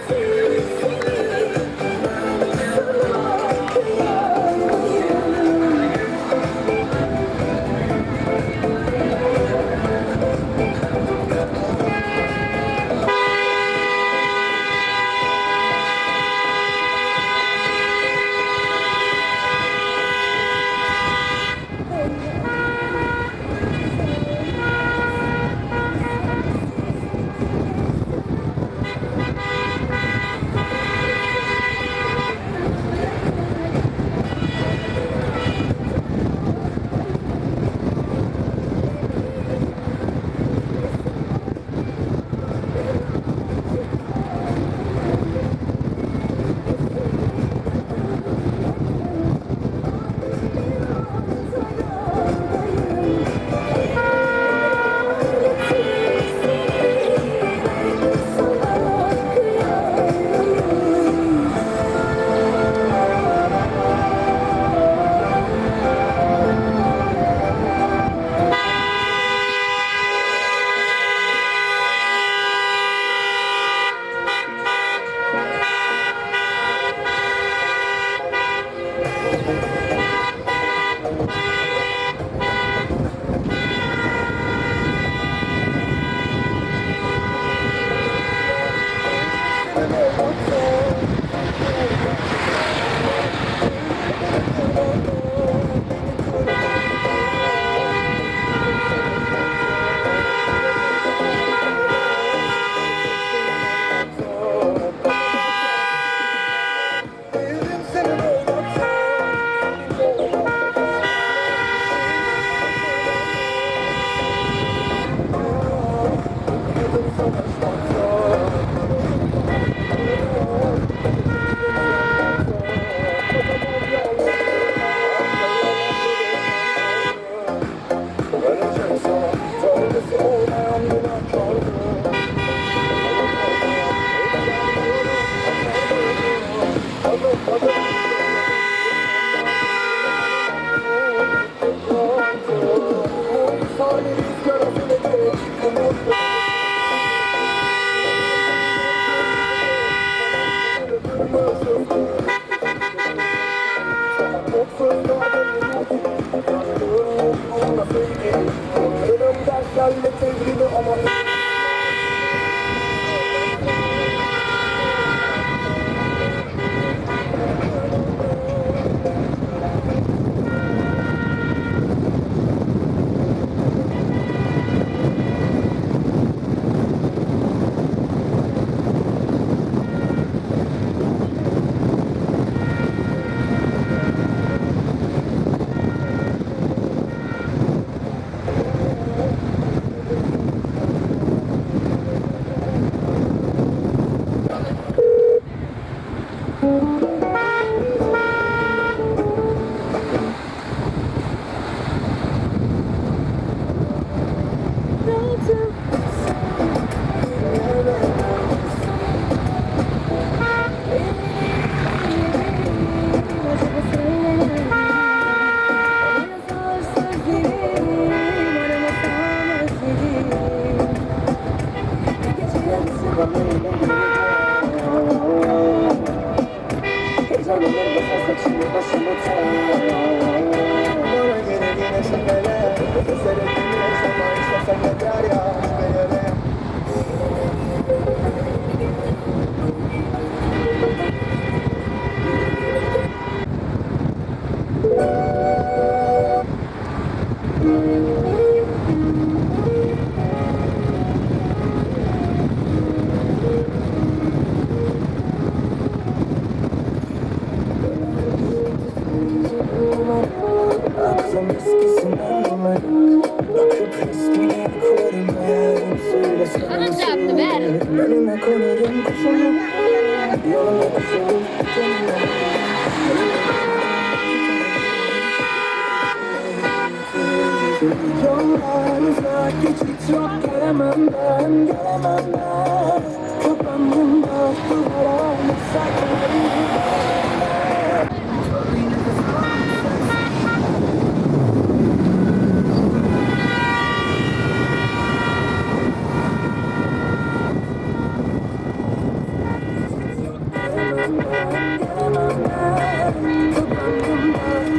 Gelemem ben, gelemem ben. Kapandım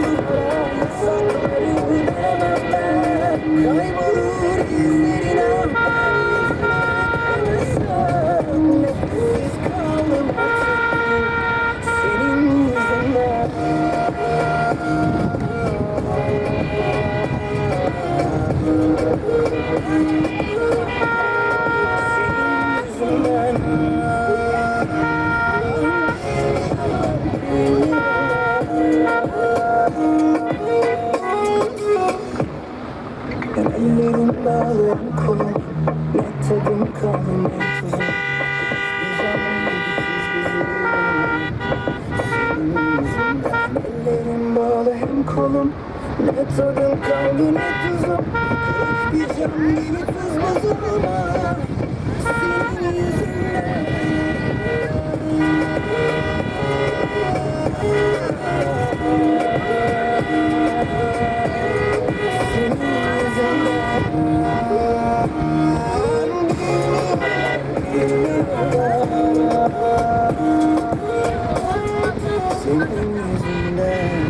duvara, yasakları veremem ben. Kaybolur izlerin ah ben yüzüne dönemezsem. Nefessiz kaldım artık senin yüzünden. Senin yüzünden. Ben ellerim bağlı hem kolum. Ne tadım kaldı ne tuzum. Bir cam gibi tuz buzum. Senin yüzünden ellerim bağlı hem kolum. Ne tadım kaldı ne tuzum. Kırık bir cam gibi tuz buzum. Ah, senin yüzünden. Senin yüzünden. Senin yüzünden.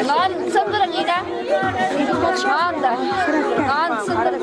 Nan sındırın yine. Nan da. Nan sındırın.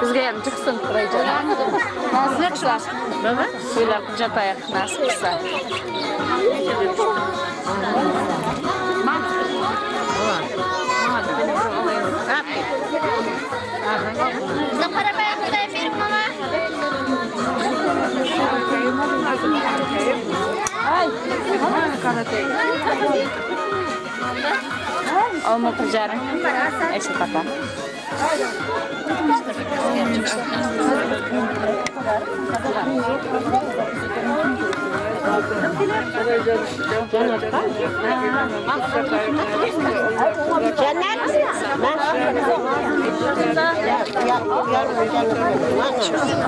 Bizge hem çıksın kurayacağım. Nasıl yakışlar? Suyla kucatayık nasıl kısa. Olma kucarım. Eşit papa.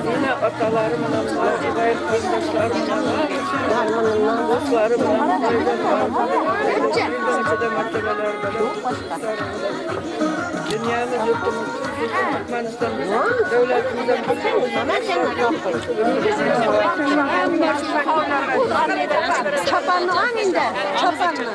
Yine atalarımla, kardeşlerimle, dostlarımla, Dünyamız, yurtumuz, Türkmenistan, devletimizden Çapanlı aninde, çapanlı.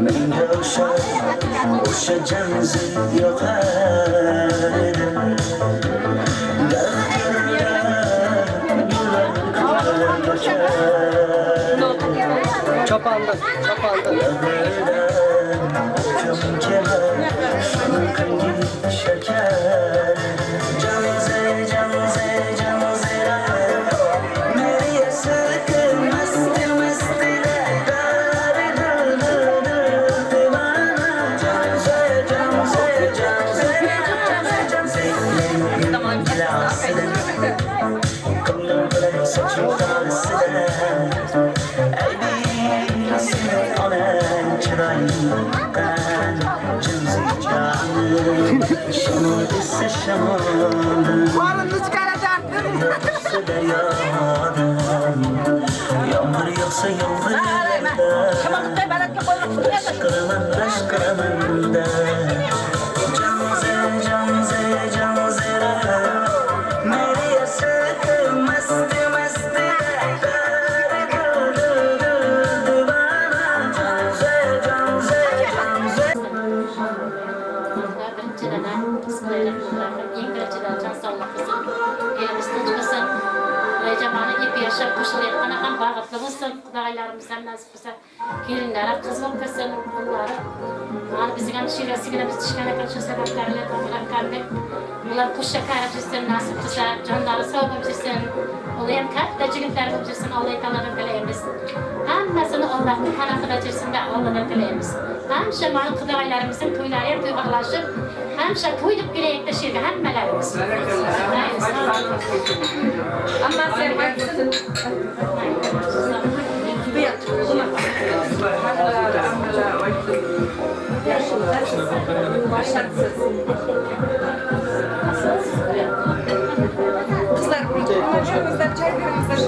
Menga o'sha o'sha janzi yoqar edi. Çapandı, çapandı. O'pkam kelar shunaqangi shakar. Janzi, janzi, janzi Meri masti masti dari dil dil dil divana. Janzi, janzi, janzi, janzi, janzi Ko'nglim bilan soching xolisidan Aybing onang chiroyingdan Jinsi jonim Shamol esa shamoldan Qorinni chiqarajaktım. Yog'sa daryodan Yomg'ir yog'sa yomg'irdan Rashk qilaman, rashk qilaman da Janzi, janzi, janzi Meri masti masti dari dil bolsun. Elimiz tynç bolsun. Hudaýjan mana ep ýaşap goşulyp ýatganakam bagtly bolsun. Hudaýlarymyzdan nasip bolsa gelinlere gyz bolup bersin ogullary. Mana biziňem şiresigine biz düşgen eken şu sebäplerle doňurak Olar goşa karap jürsün nasip bolsa janlary sag bolup jürsün. Olayam katta jigitler bolup jürsün Alla Tagaladan dileýmiz. Hammasyny Allahnyň panasyna jürsün de Alladan dileýmiz. Hamşa manyň kudagaýlarymyzyň toýlaryam toýga ulaşyp hamşa toý dip geleýikde şirge hammalarymyz. Gyzlar oturyňyzlar çaý beriňizler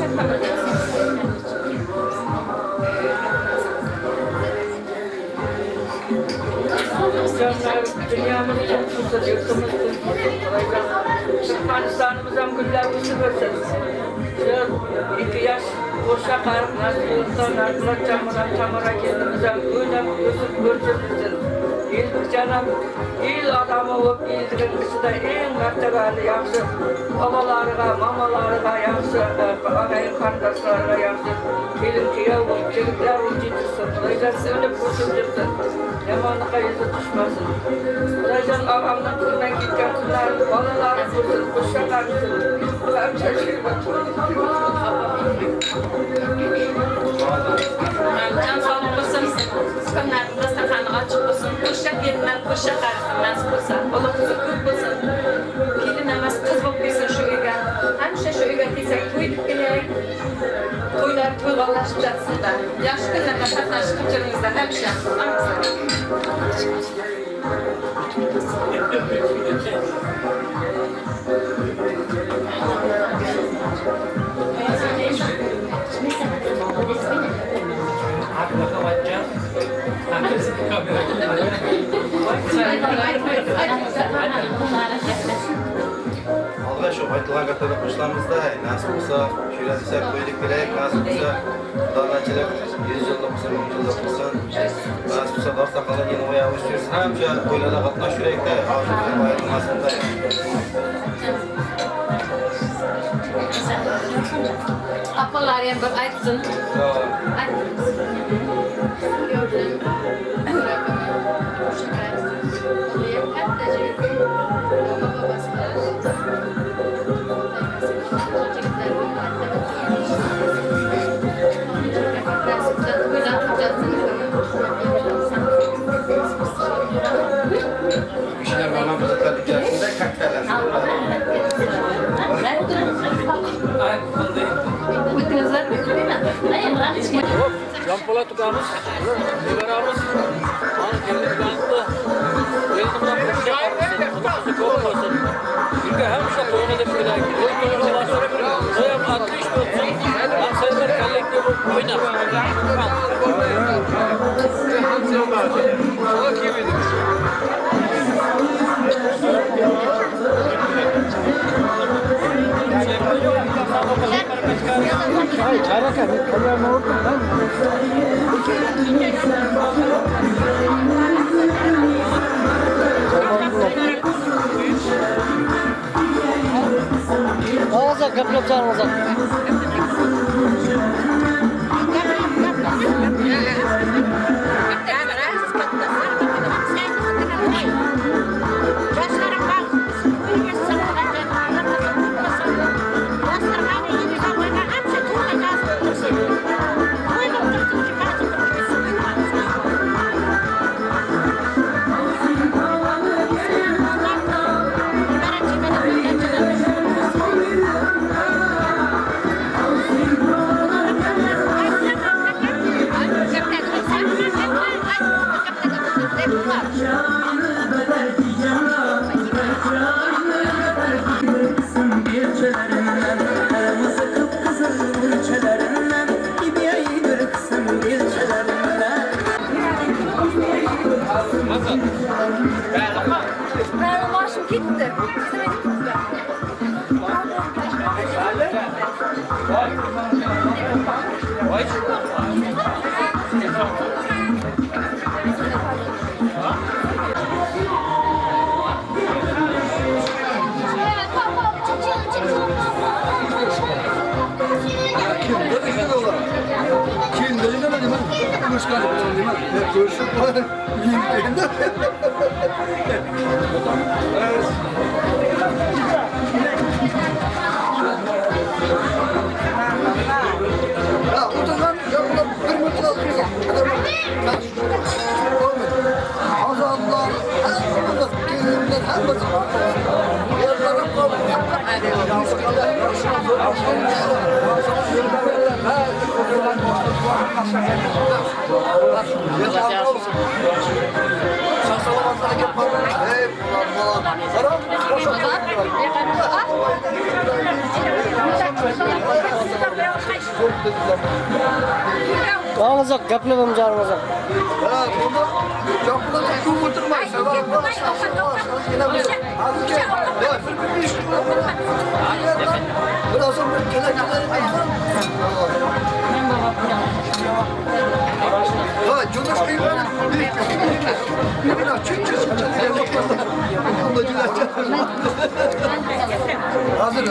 Canlar dünyamız tınç bolsun, yurtumuz tınç bolsun. Hudaýjan Türkmenistanymyzam gülläp ösübersin. Şu iki ýaş goşa garyp nasip bolsa Narpolat jan bilen Tamara gelnimizem önüp ösüp örjüp bilsin. Elbik janam il adamy bolup ildigiň içinde iň mertebeli ýagşy babalaryga, mamalaryga ýagşy agaýyn garyndaşlaryga ýagşy gelin giýew bolup jigitler bolup ýetişsin. Hudaýjan önüp ösüp ýürsün. Ýamanlyka ýüzi düşmesin. Hudaýjan agamyň külünden gitgen künlerini balalary görsün, goşa garsyn. Hemşe şeýle Jan saglyk bolsun, tükenleriniň dastarhany açyk bolsun, goşa gelinler goşa garsyn nasip bolsa. Ola gyzy köp bolsun. Gelin emas gyz bolup gelsin şu öýge. Hemşe şu öýge kelsek toý edip geleýik. Toýlar toýga ulaşyp ýatsyn-da. Ýagşy günlerde gatnaşyp jürüňizler hemşe. Alga şu aýtylgan gaplara goşulamyzda, nasip bolsa, şeýle diýsek, toý edip geläýik, nasip bolsa, Hudaýa 100 ýyllyk bolsun, 1000 ýyllyk bolsun. Nasip bolsa, darsakalar ýene oýa ösýärsin, hemşe toýlara gatnaş ýürekde, arzuw aýrylmasyn-da. Apalar hem bir aýtsyn. Kişiler bana bu zatlar içerisinde kakterlensin. Janpolat ukamyz, neberamiz, mana kelin ukamizdi. Kelin bilan qo'sha qarisin, Xudo ko'p bo'lsin. Uyga hamisha to'yga deb kelaylik. To'y to'yga bosib, to'y ham отлично o'tsin. Hamsoyalar kollektiv bo'lib o'ynasin. Ağza gaplap çağırmazak. Benim maaşım gitti. Ko'rishgan nima? Ko'rishib Ha, o'tirgan yo'qlar bir minut Hazarlar, hammasi kelinlar, hammasi yerlarga Joningiz yo'q, gaplab joningiz yo'q. Ha, buni yo'qlar ko'p o'tirmaysiz. Biraz sonra Ha, Jonas Hazır.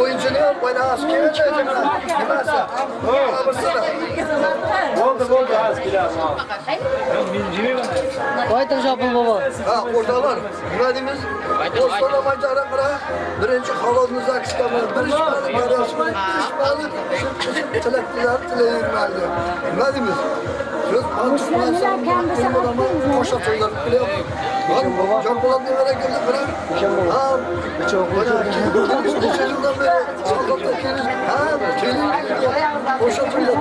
Oyuncunu oynasın Bo'ldi, bo'ldi, az keladi. Ayting Shopil bobo. Ha, o'rtoqlar, nima deymiz? O'stona majara qila, birinchi halolni zakiskamani, birinchi mali birinchi mali shu tilaklar tilayvermaydi. Nima deymiz? So'z qo'sha to'ylar qilyapti. Jompolat nima keldi qila? Ha, necha yildan beri soldatda kelish, ha, kelin qo'sha to'ylar.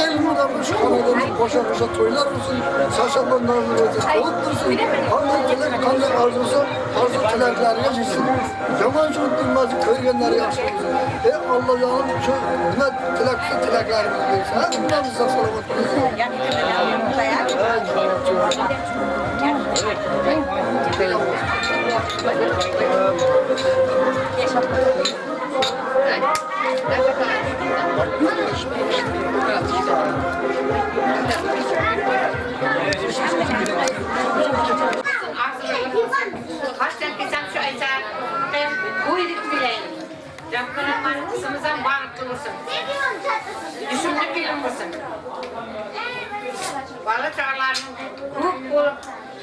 El bilan shu xonadonda qo'sha qo'sha to'ylar bo'lsin, sashabonlarni o'tib tursin. Qanday tilak, qanday orzusi, orzu tilaklariga yetsin. Yomon shu bilmaz ko'rganlari yaxshi bo'lsin. Ey Alloh yonim shu nima tilak qilsa tilaklarimizni bersin. Hammamiz sog' salomat bo'lsin. Qachon kelsam shu aytsa, qo'ydik bilaylik. Rabbim qizimiz ham baxtli bo'lsin. Yusimli kelin bo'lsin. Bola chaqalarim ko'p bo'lib,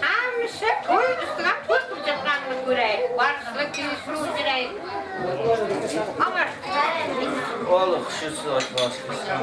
hamisha to'y ustiga to'y qilib jatganini ko'raylik. Barishlik kelishib o'tiraylik. Ammo Oğlum, şu baxtli bo'lsin.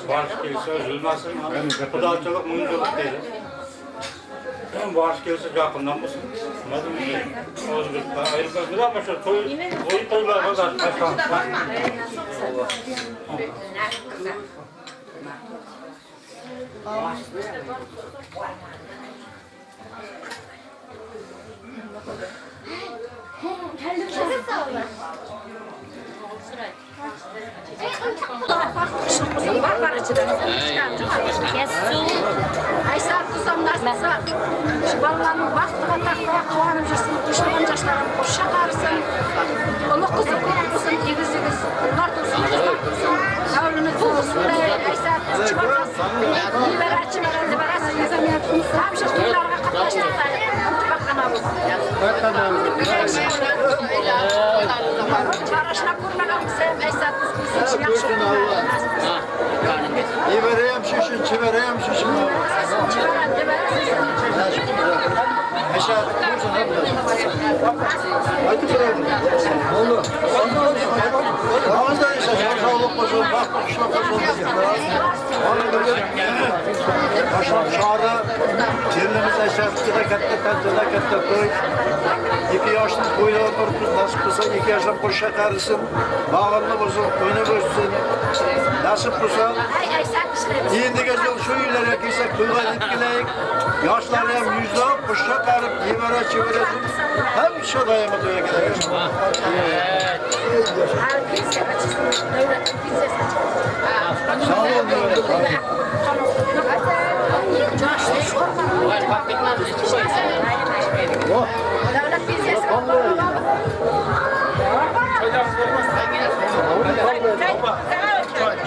Borish kelsa uzilmasin, xudochilik ming deydi. Borish kelsa yaqindan bo'lsin. Nima deymiz? O'zi bir shu to'y, to'y to'ylarga Aysat tuzam nasılsa şu balalarınıň baxtıǵa taxtıǵa quwanıp júrsin, qoshılǵan jasların qosha qarısın, ulı qızı kóp bolsın, egiz-egiz ullar tuwsın, qızlar tuwsın, háwlini toltırsın da Aysat çıbarlas, nebara, chibara, nebarası hámshe toylarǵa qatnasıp ıntımaq ǵana bolsın. Barashına kórmegen bolsam, Aysat kórsin, yaqshı Nevarayam şişin, çivarayam şişin. Başlam çağrı, kelinimiz Ayşe juda katta tantana, katta to'y. Ikki yoshni to'ylab turibmiz, nasib qilsa ikki yoshdan qo'sha qarisin, bag'rini bo'lsin, qo'yni bo'lsin. Nasib qilsa endigi yil shu uylarga kelsak to'yga deb kelaylik. Yoshlarni ham yuzlab qo'sha qarib, nevara chevarasi hamisha doimo to'yga kelaylik. Sog' bo'ling.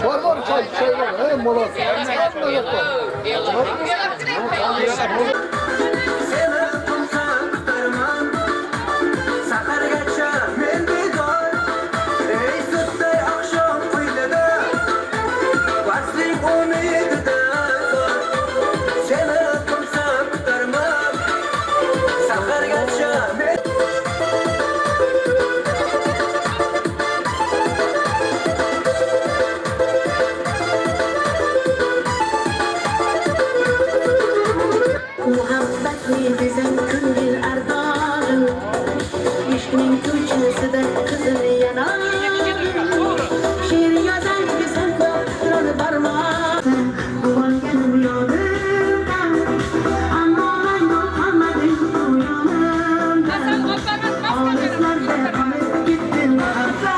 Çay var, çay, çay var. Hey, mola. Sahargacha men bedor, ey sutday oqshom qo'ynida, vasling umidida seni qo'msab kutarman. Sahargacha men Muhabbatli desang ko'ngil ardog'im, Ishqning ko'chasida qizil yanog'im. She'r yozay desam turar barmog'im. Quvonganim yonimda, ammo mangu qolmading u yonimda. Olislarda qolib ketdi muhabbat.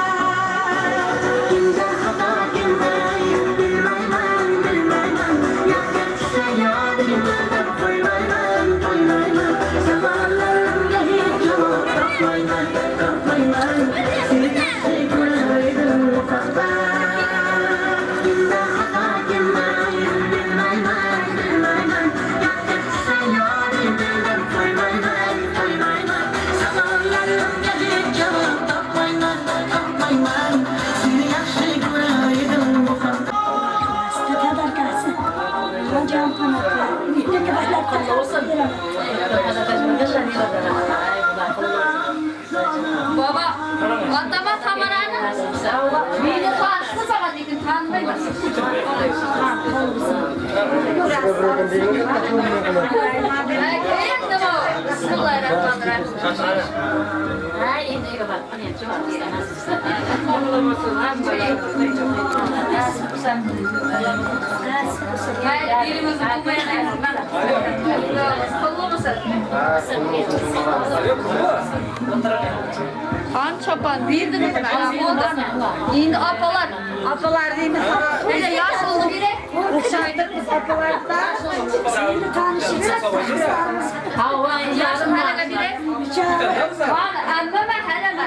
Kimda xato, kimda ayb bilmayman, bilmayman. Yodga tushsa yodingdan qo'ymayman, qo'ymayman. Savollarimga hech javob topmayman, topmayman. Seni yaxshi ko'rar edim muhabbat. Kimda xato, kimda ayb bilmayman, bilmayman. Yodga tushsa yodingdan qo'ymayman, qo'ymayman. Savollarimga hech javob topmayman, topmayman. Seni yaxshi ko'rar edim muhabbat. Baba, atama Tamara'nı meni tanıştı sana lekin tanımayman. Keyin nima? Bismillahirrahmanirrahim. Ha, endi uyga borib qo'yaychi, Hayır, birimizi bulmayan Qullu musun? Han çoban birdiniz oldu. Endi apalar. Apalar deymiz. Hele yaş oldu biri. Seni tanışacak. Yaş hele biri. Han emmeme hele mi?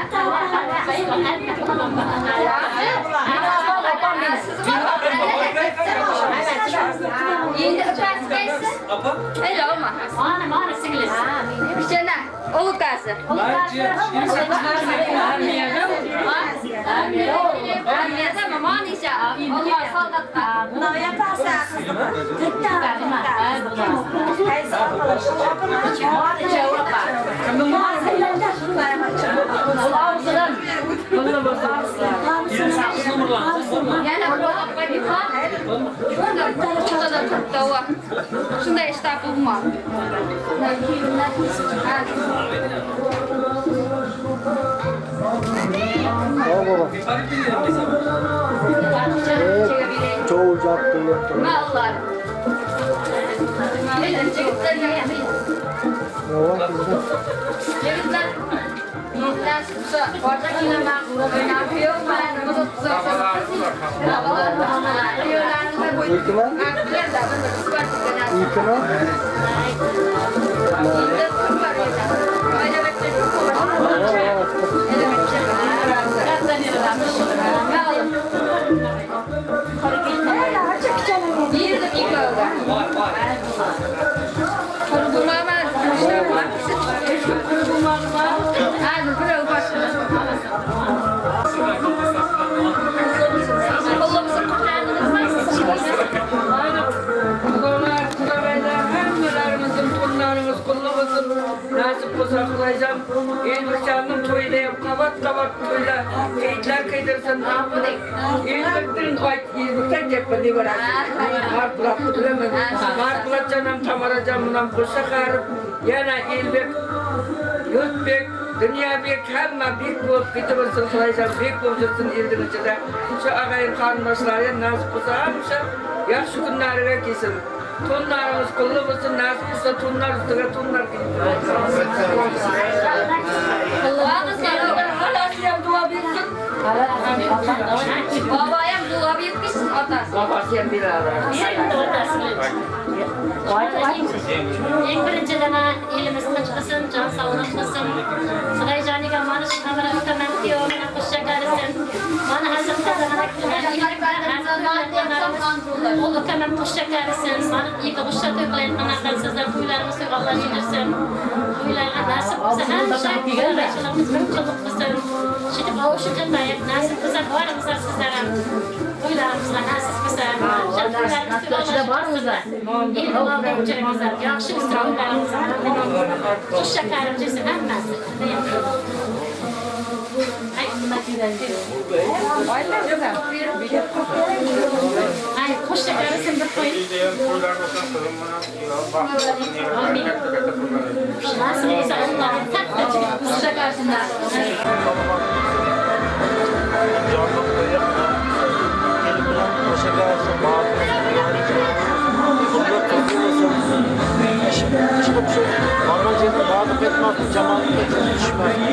Endi öpesi qaysi? Hele olma. Mana, mana singlisi. Kichkina, Ulu qasi. Armiyada man isha. Allah soldatga. Yana bu turibdi, Shunday ish topilma. Tamam baba. Çoğu yaptı. Mallar. Yigitlar. Yavaş. Yigitlar. Kudalar, kudabaylar, hemmelerimizin tonlarımız kullu bolsun. Nasip bolsa Hudaýjan, Elbekjanyň toýuny hem gabat-gabat toýla keýitler keýdirsin. Elbekdiň aýt, Elbekden depme ne bar Martbulatny bilemen. Martbulatjanam, Tamarajan munam goşa garyp, ýene Elbek, Ýurtbek, Dünýäbek hemme bek bolup gidibersin Hudaýjan bek bolup ýürsün ildiň içinde. Şu agaýyn garyndaşlaryň nasip bolsa hemişe ýagşy günleriňe gelsin. Tonlaryňyz gully bolsun nasip bolsa tonlar üstüňe tonlar Halasy dua bersin. Babayam dua bersin otasi. Babasy hem beraber. Eng birinchidan elimiz tinch qilsin, jon sog'lik qilsin. Xudoyjoniga mana shu qamara utaman kuyov bilan qo'sha qarisin. Mana hazir Ol ukamam qo'sha qarisin. Mana eki qo'sha to'y qilayotgan sizlar to'ylarimiz to'yga yedirsin. To'ylarga nasib bo'lsa hamisha to'ylarimiz ming yillik qilsin. Shitib ovushib jatayib nasib bo'lsa borimizlar sizlar ham to'ylarimizga nasib bo'lsa. Yaxshi Qo'sha karimchisi hammasi. Ay, qo'sha karisin bir qo'y. Nasib bo'lsa Allohim katta chiqib qo'sha karisin nasib bo'lsa. Chiqib shu borgan yerda bog'ib ketmasin, jamoat tushmasin.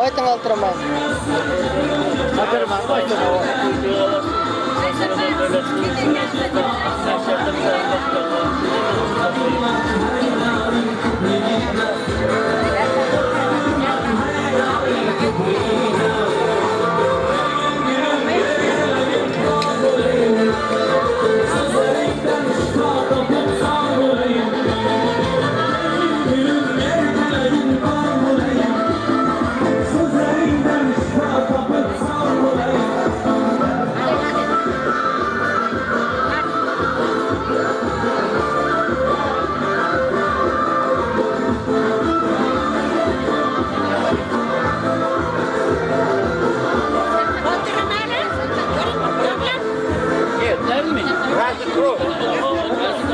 Aytın altıraman.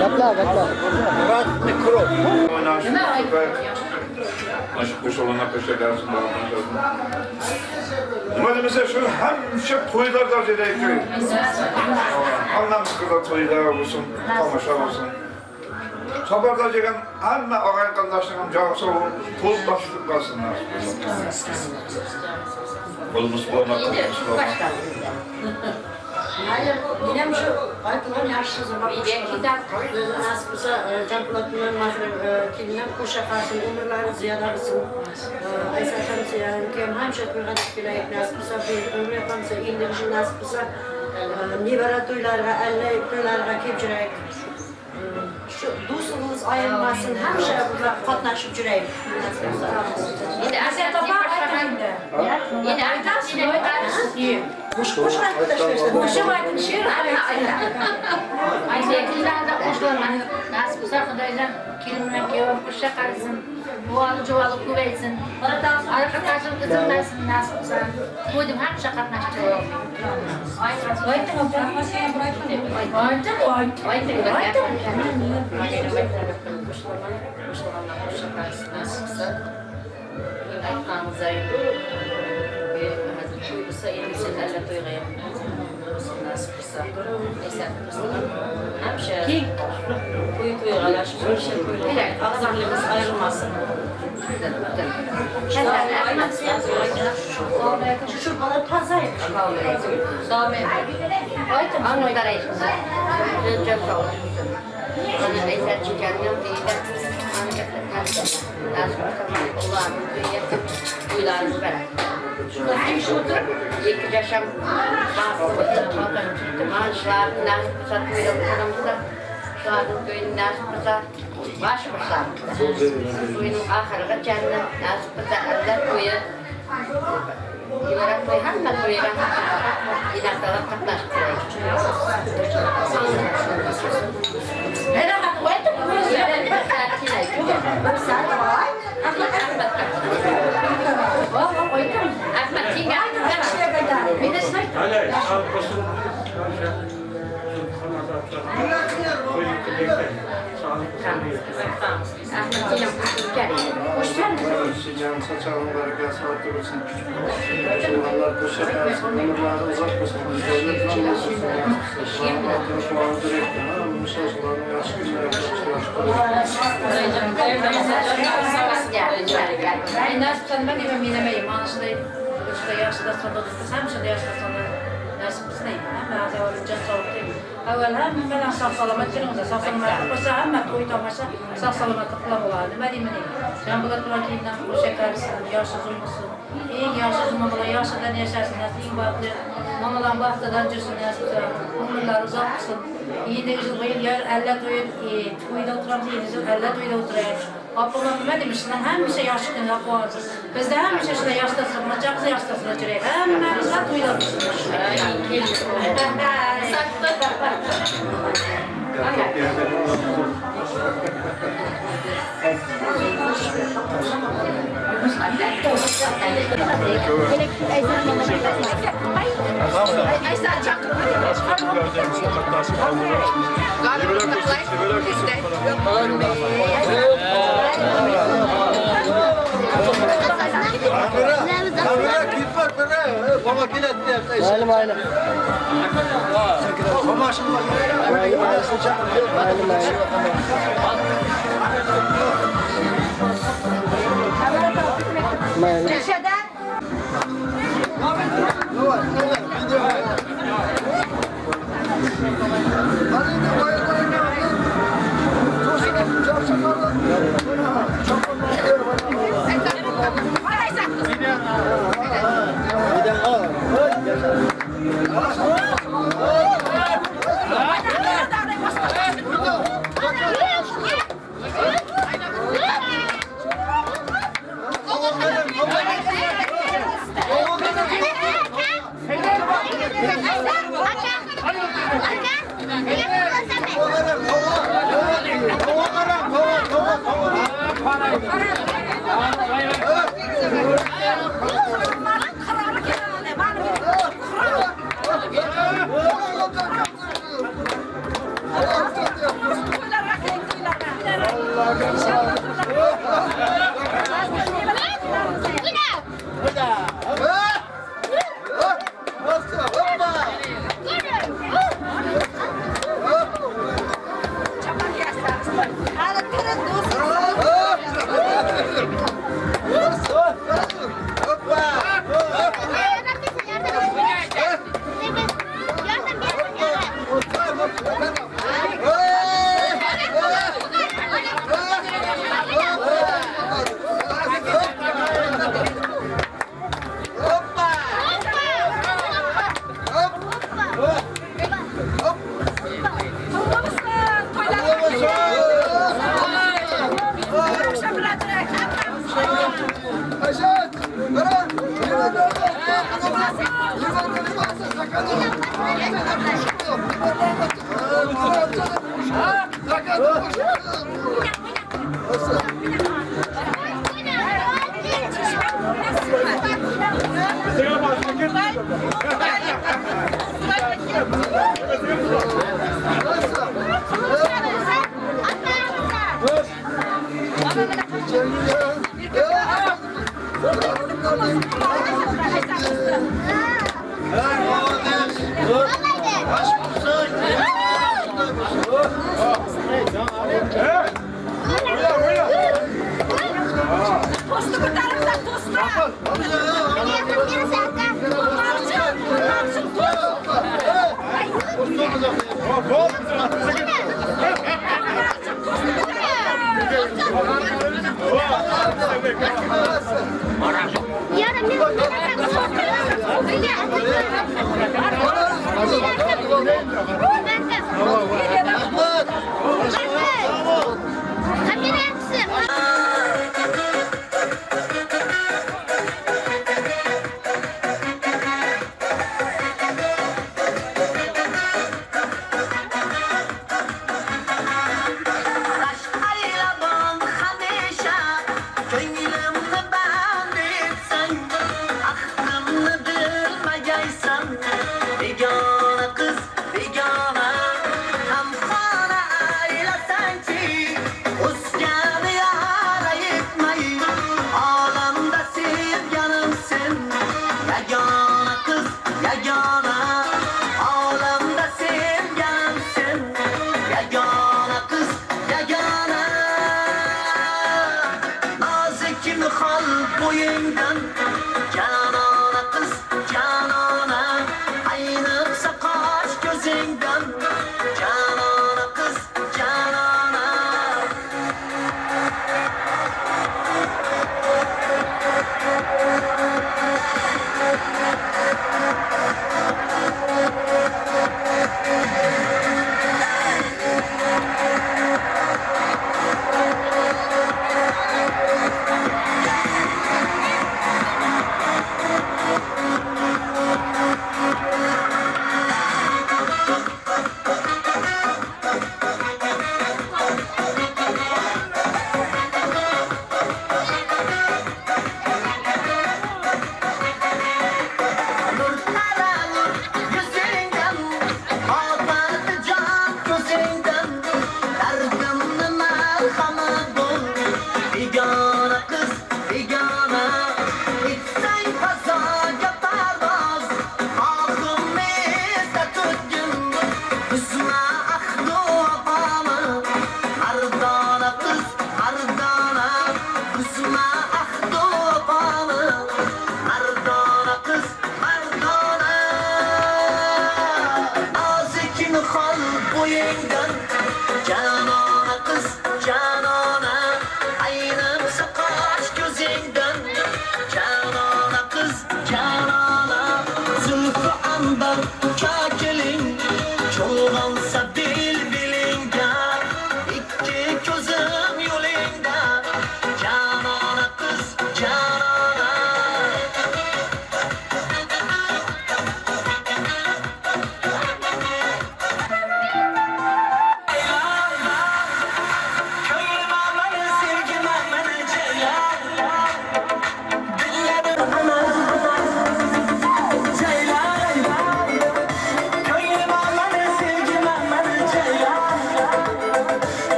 Gapla, gapla. Nima demasa shu hamisha to'ylarda deydi. Hammamiz qilgan to'ylar bo'lsin, tomosha bo'lsin. Safarda degan hamma og'ayin qarindoshning ham joni sog' bo'lib, to'lib toshib qolsin nasib bo'lsa. Qo'limiz bo'lmasa, qo'limiz bo'lmasa. Yine şu aytılgan yaxshi Nasip bo'lsa Jampo'lat bilan kelinim qo'sha qarsin, umrlari ziyoda bo'lsin. Aysa Shamsiyaniki ham hamisha to'yga deb kelaylik nasib bo'lsa, umr qolsa endi shu nasib bo'lsa nevara to'ylariga, alla to'ylariga kelib yuraylik. Shu do'stligimiz ayrilmasin, hamisha qatnashib yuraylik. Nasib bo'lsa. Endi Asad opa ayting. Endi aytasiz. Qo'shiq aytib tashlashdi. Qo'shiq ayting, she'r ayting. Aytayotganlarda qo'shilaman. Nasib bo'lsa Xudoydan kelin bilan kuyovim qo'sha qarasin. Buvali juvali ko'paysin. Arqa tashim uzilmasin nasib bo'lsa. To'ydim hamisha qatnashchi bo'laman. Ayting, opa. Ayting, ayting. Ayting. Aytganingiz to'y bo'lsa, endi sen alla to'yga ham nasib bo'lsa. bolsa. Eýsem dursun. Hemişe toý toýa galaşyp, hemişe toýlar agzybirligimiz aýrylmasyn. Şican saçağın berekesi arttı olsun. Şunlar koşa kalsın, ömürleri uzak olsun, devletler olsun. Şunlar şu an direkt, Musaçların yaşı günleri Avval hammadan sog' salomat kelingizlar, sog' salomatlik bo'lsa, hamma to'y tomosha sog' salomatlik bilan bo'ladi. Nima deyman endi? Jambulat bilan keyindan qo'sha qarisin, yoshi uzun bo'lsin. Eng yoshi uzun bilan yoshidan yashasin, eng baxtli mamalar baxtidan yursin, umrlari uzoq bo'lsin. Endigi yil bu yil alla to'yi to'yda o'tiramiz, endigi yil alla to'yda o'tiraylik. Opam nima deymiz, shundan hamisha yoshi kunlar quvonsin. Bizda hamisha shunday yoshda sirmachoq, yoshda sirmachoq. Hammamiz ham to'yda Mayli, mayli. Mayli, mayli. Mayli.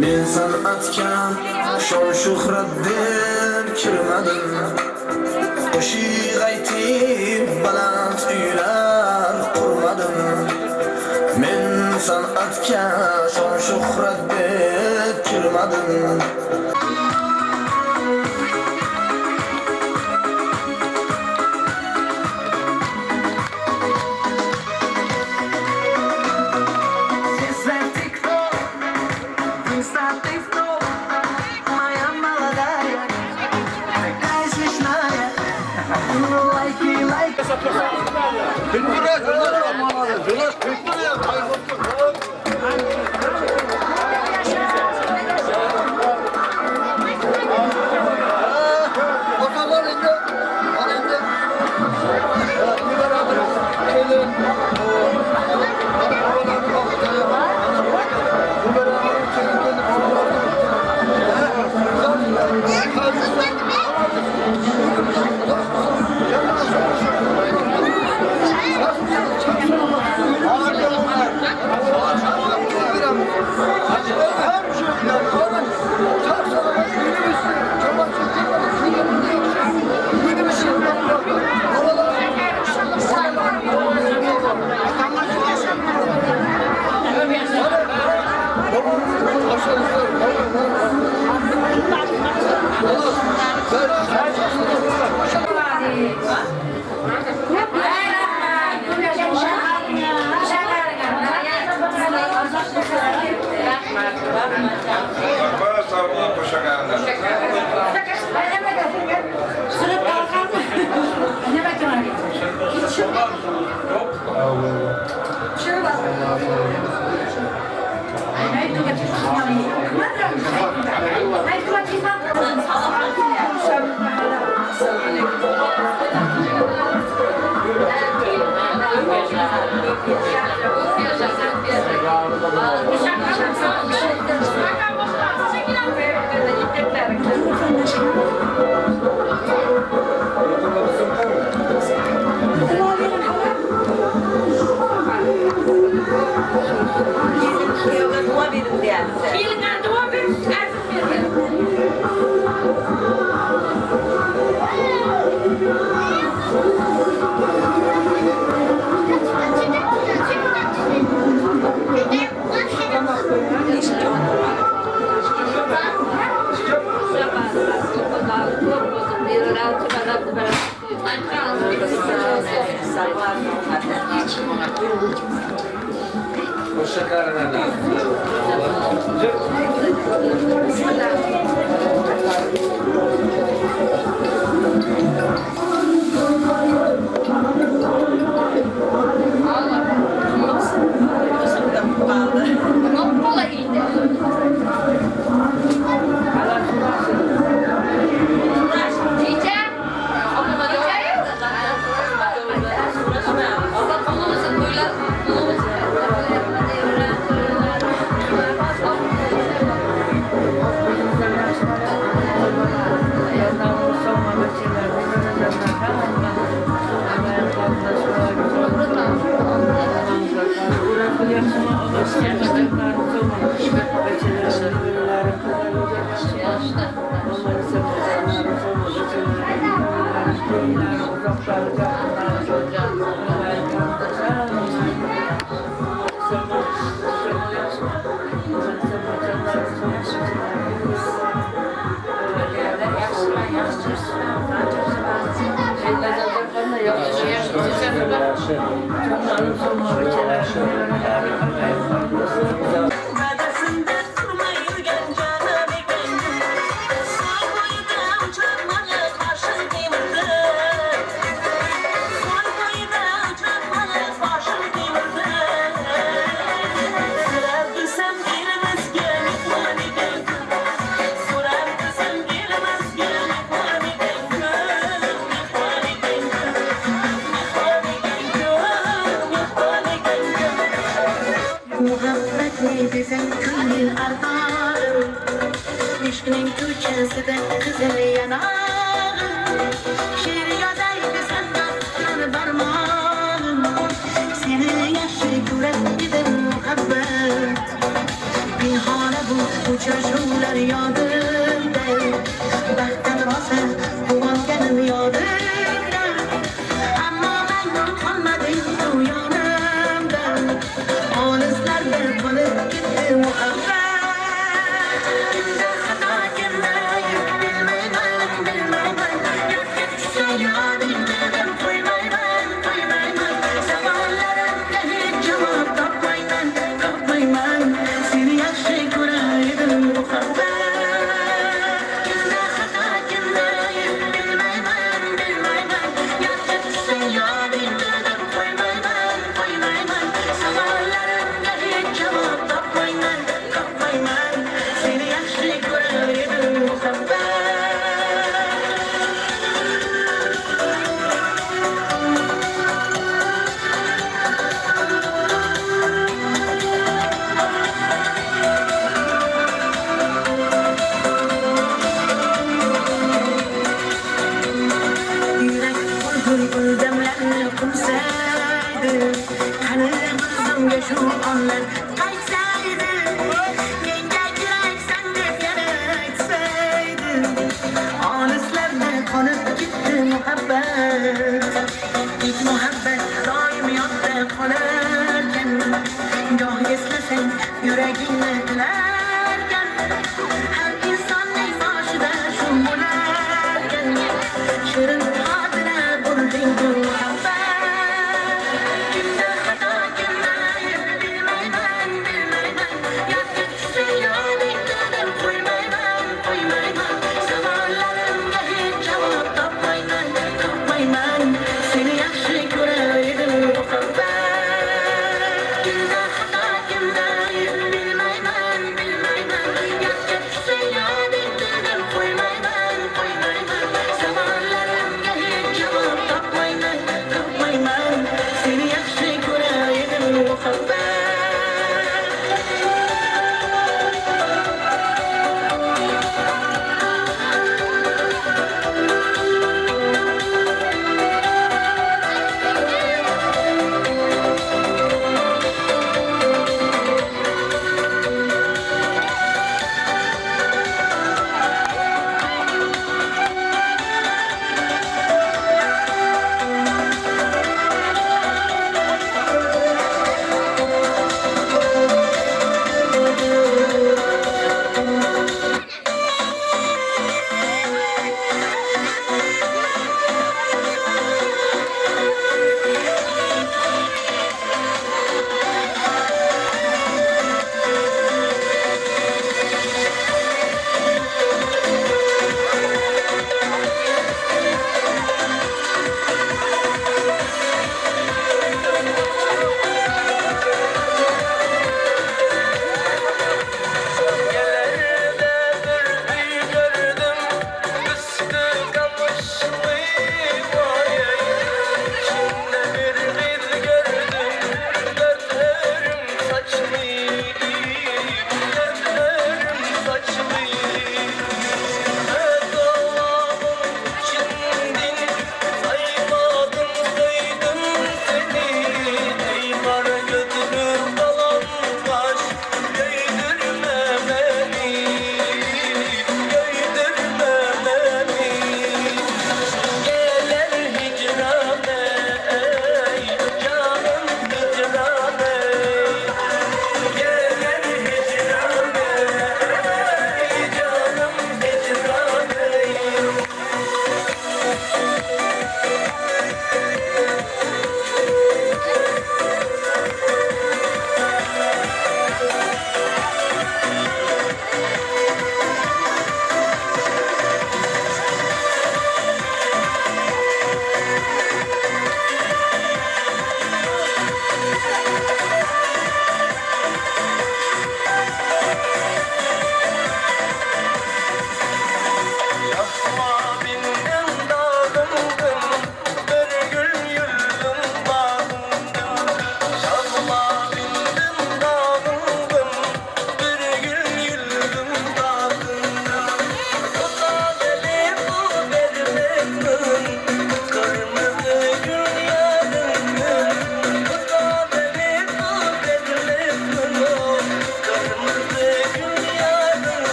Men san'atga shon shuhrat deb kirmadim. Qo'shiq aytib baland uylar qurmadim. San'atga shon shuhrat deb kirmadim. Sizler TikTok, Insta TikTok, моя молодая, такая смешная. Ну, лайки, лайки. Rahmat, sog' bo'ling, qo'sha qarindosh. Vadasında turmay yurgan jonim ekan. Soy bo'yida uchratmani boshim temirdi. Soy bo'yida uchratmani boshim temirdi. So'rab bilsam elimizga mehmon ekan. So'rab bilsam elimizga mehmon ekan. Mehmon ekan. Mehmon ekan. Mehmon ekan. Muhabbatni desang ko'ngil ardorim, Ishqning ko'chasida qizil yanog'im. She'r yozay desam yozar barmog'im. Seni yaxshi ko'rar edim muhabbat. Pinhona bu uchrashuvlar yodimda. Baxtdan rosa quvonganim yodimda. Ammo mangu qolmading u yonimda. Olislarda Qonib ketdi muhabbat. Tek muhabbat doim yodda qolarkan. Goh eslasang yuragingni tilarkan. Har insonning boshida shu bo'larkan. Shirin xotira bo'lding bu muhabbat. Kimda xato, kimda ayb bilmayman, bilmayman. Yodga tushsa yodingni deb qo'ymayman, qo'ymayman. Savollarimga hech javob topmayman, topmayman.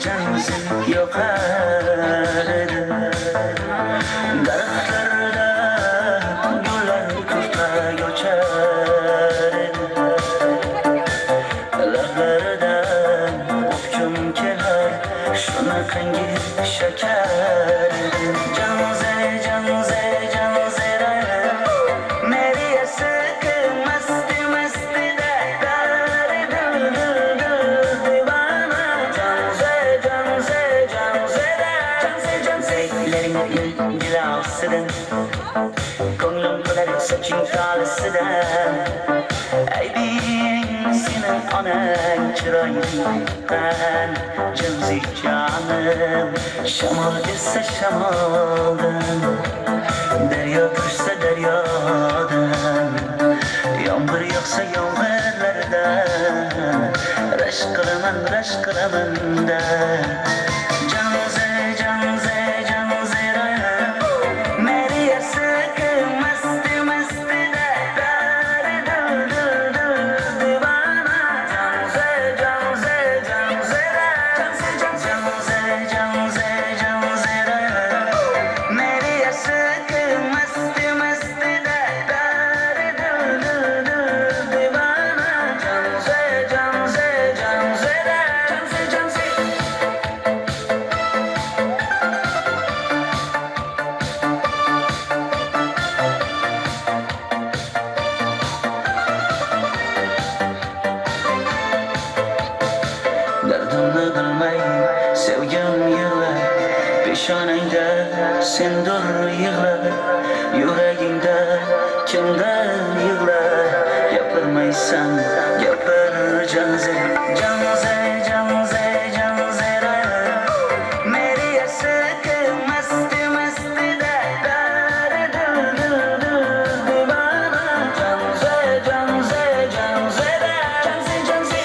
Janzi yoqar edi. Daraxtlarda gullar ko'kka ochar edi. Lablaridan o'pkim kelar, shunaqangi shakar edi. Janzi, janzi, janzi, Meri asik masti masti da dar dil dil dil divana. Janzi, janzi, janzi, janzi, janzi. Zevklerimin cilasıdan, Ko'nglim to'lar soching tolisidan. Aybing seni onang chiroyidan, Jimzi jonim. Shamol essa shamoldan, Daryo toshsa daryodan, Yomg'ir yog'sa yomg'irlardan, Rashk qilaman, rashk qilaman da. Janzi, janzi, janzi, Meri asik masti masti da dar dil dil dil divana. Janzi, janzi, janzi, janzi, janzi, janzi, janzi, Meri asik masti masti da dar dil dil dil divana. Janzi, janzi, janzi, janzi, janzi. Dardimni bilmay sevgim yig'lar, Peshonangda sendur yig'lar, Yuragingda kimdir yig'lar. Gapirmaysan, gapir janzi, janzi, janzi, janzi, Meri asik masti masti da dar dil dil dil divana. Janzi, janzi, janzi, janzi, janzi.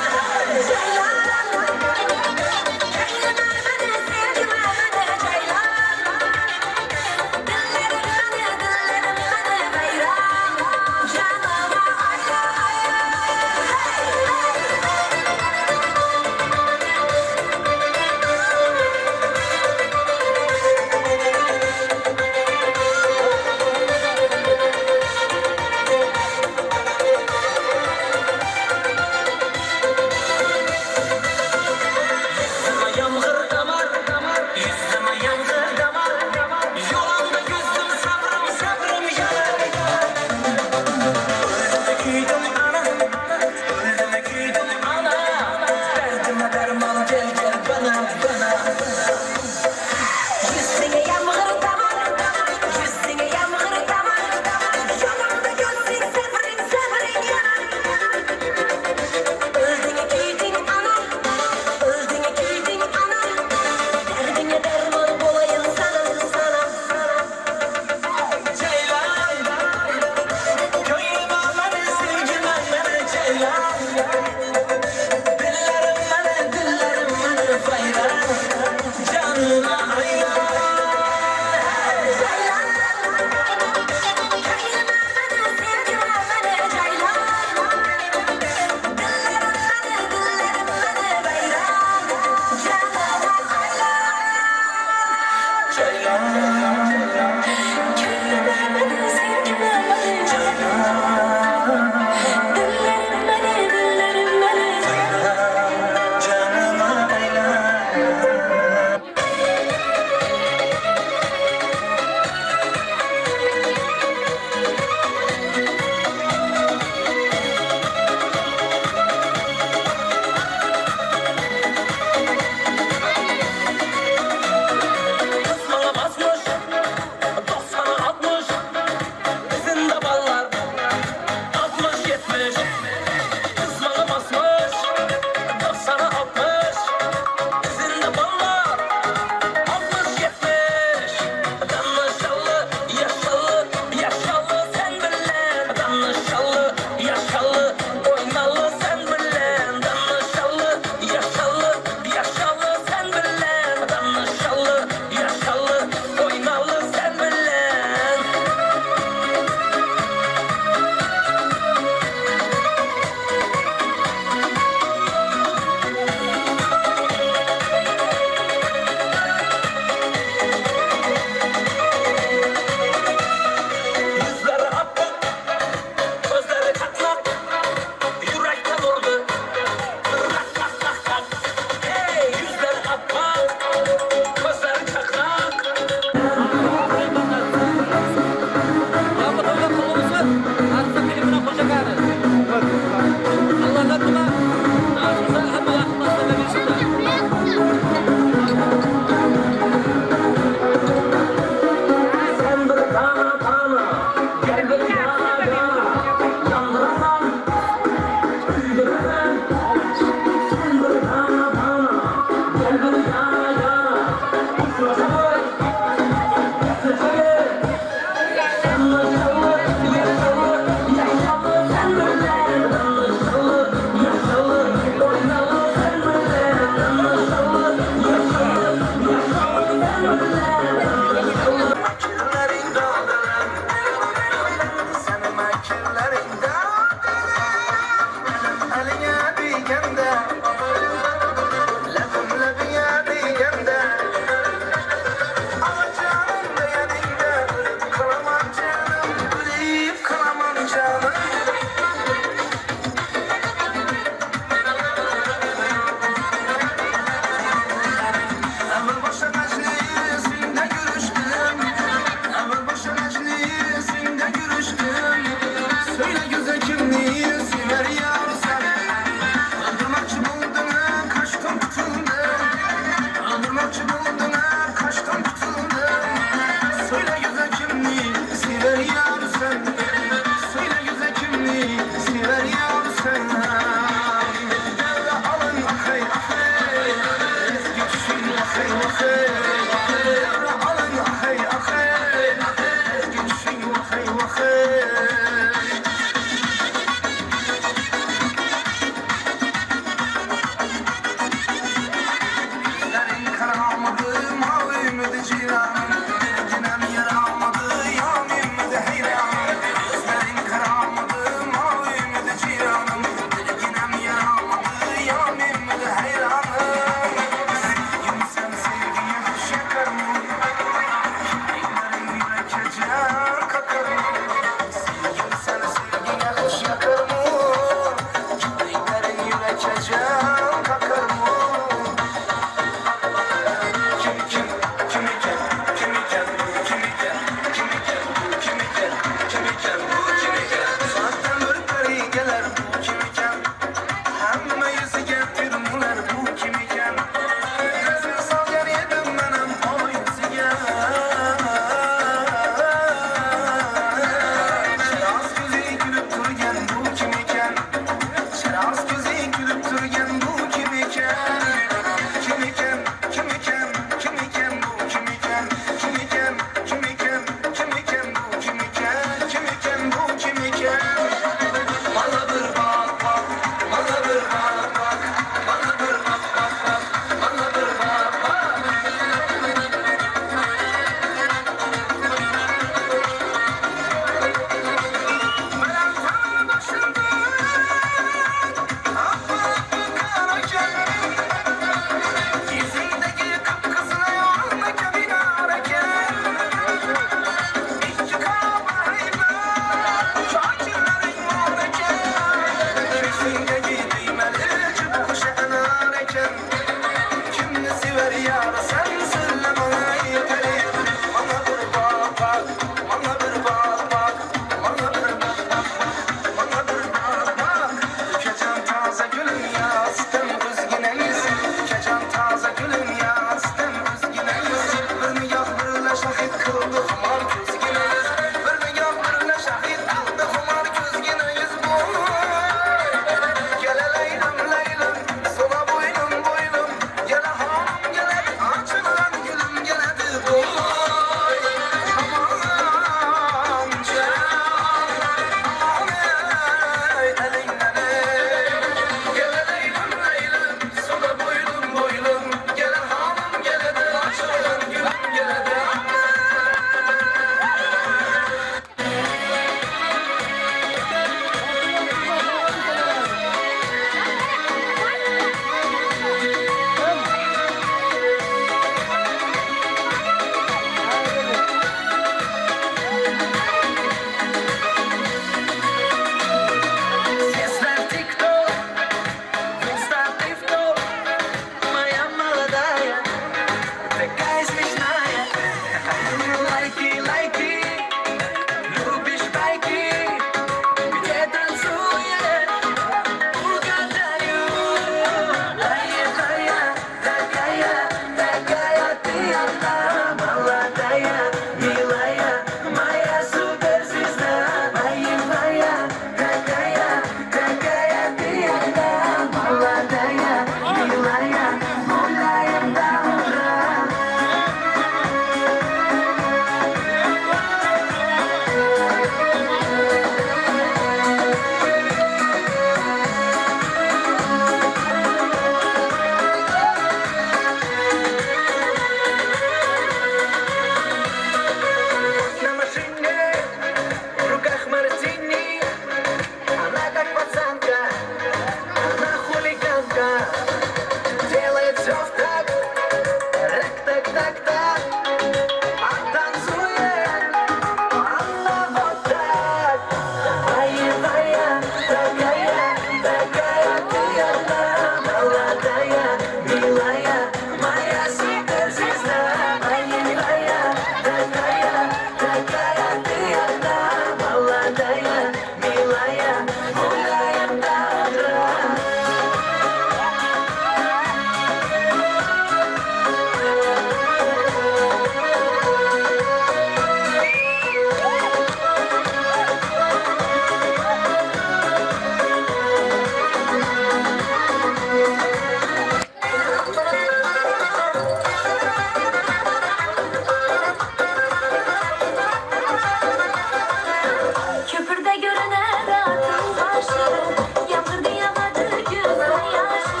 Yağmurda yağadı gözün yaşı.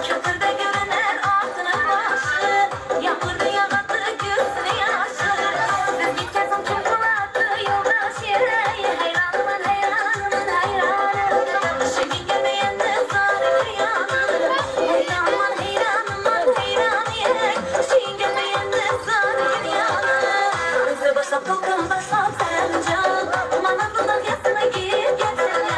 Köpürde görüner altının başı. Yağmurda yağadı gözün yaşı. Biz gitkesin kim kıladı yoldaş yere. Hayranımın hayranımın hayranı. Şimdi gelmeyenle zarı yanı. Hayranımın hayranımın hayranı. Şimdi gelmeyenle zarı yanı. Bizi başlap tolkun başlap sencan. Mana bundan yasına git getirler.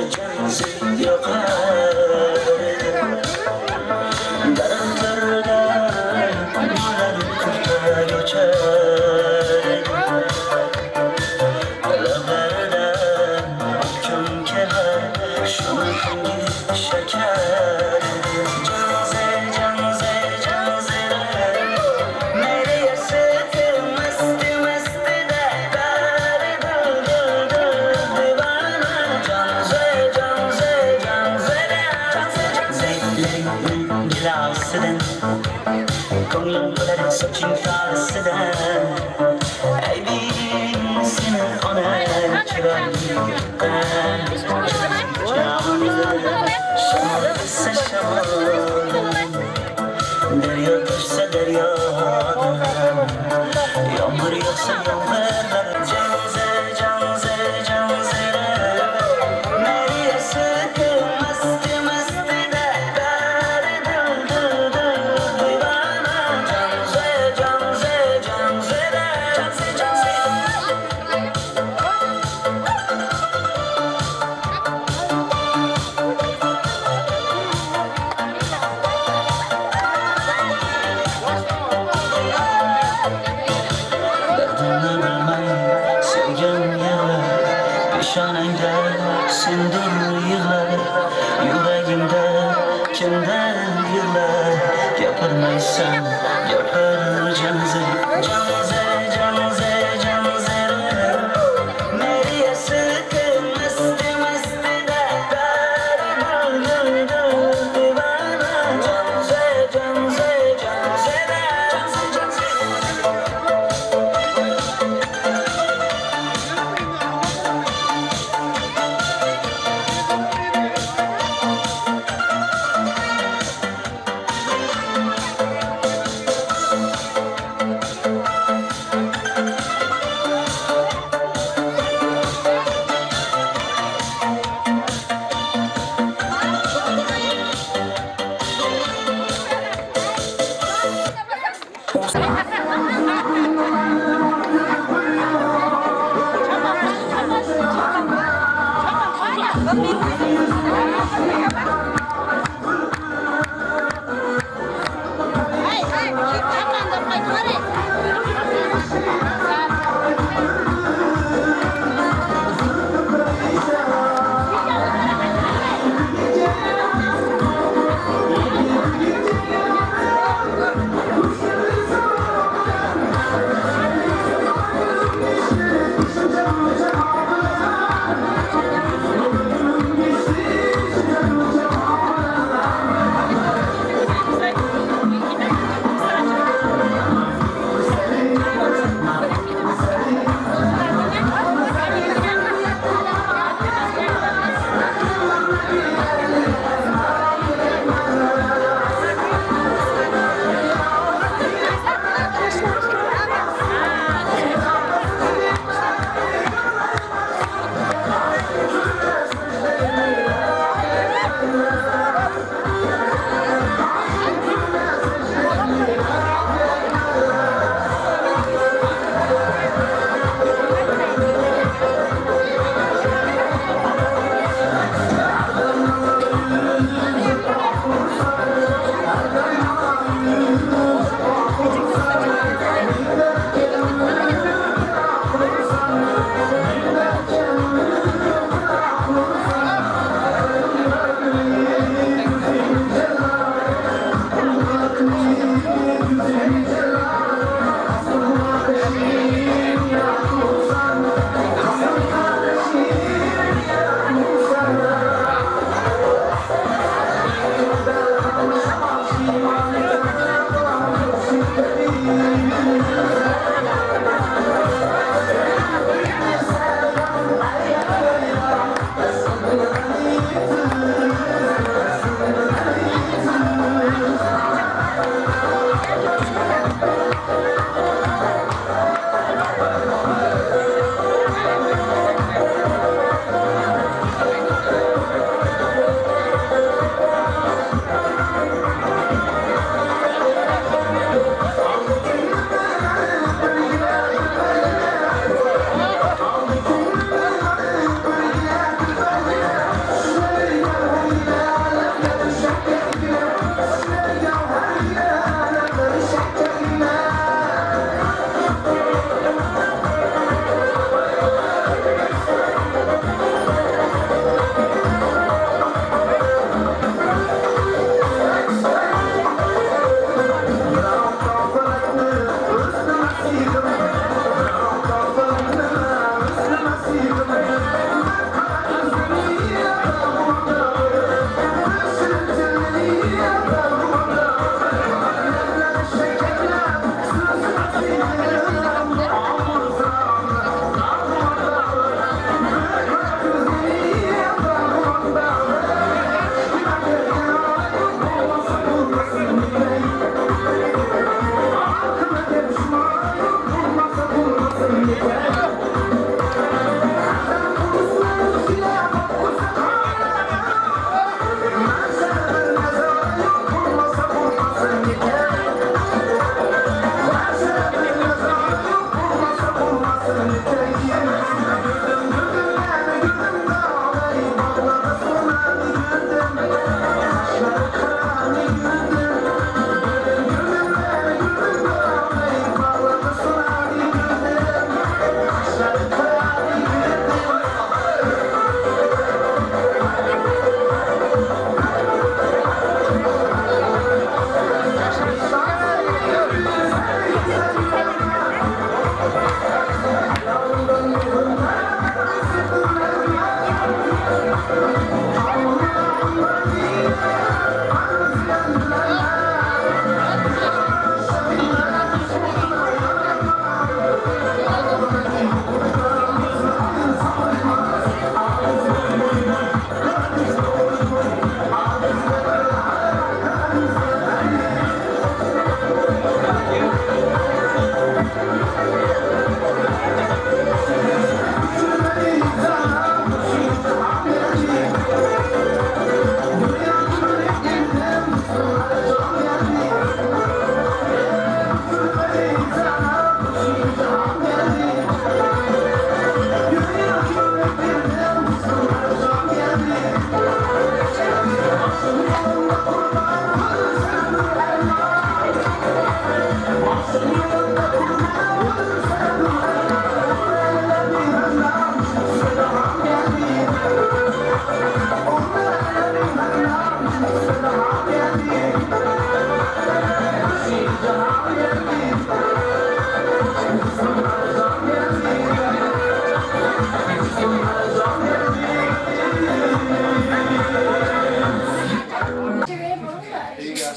O'chsa janzi yoqar edi. Daraxtlarda gullar kurtak ochar edi. Lablardan o'pkim kelar, shunaqangi shakar edi. Janzi, janzi, janzira, Meriyasi masti mastida, bari dil dil dil divana. Janzi, janzi, janzira, Zeytlerin gilasidan, Ko'nglim to'lar soching tolasidan. Aybing seni ona chiroyli Shamol essa shamol, Daryo toshsa daryodan, Yomg'ir yog'sa yomg'irlar. Janzi, janzi, janzira, Meriyasi masti mastida, Bari dil dil dil divana. Janzi, janzi, janzira, Janzi, janzi. Dardimni bilmay sevgim yig'lar, Peshonangda sendur yig'lar, Yuragimda kimdir yig'lar. Gapirmaysan, gapir janzi, Janzi, janzi, janzira, Meriyasi masti mastida, Bari dil dil dil divana. Janzi, janzi, janzira, Janzi, janzi.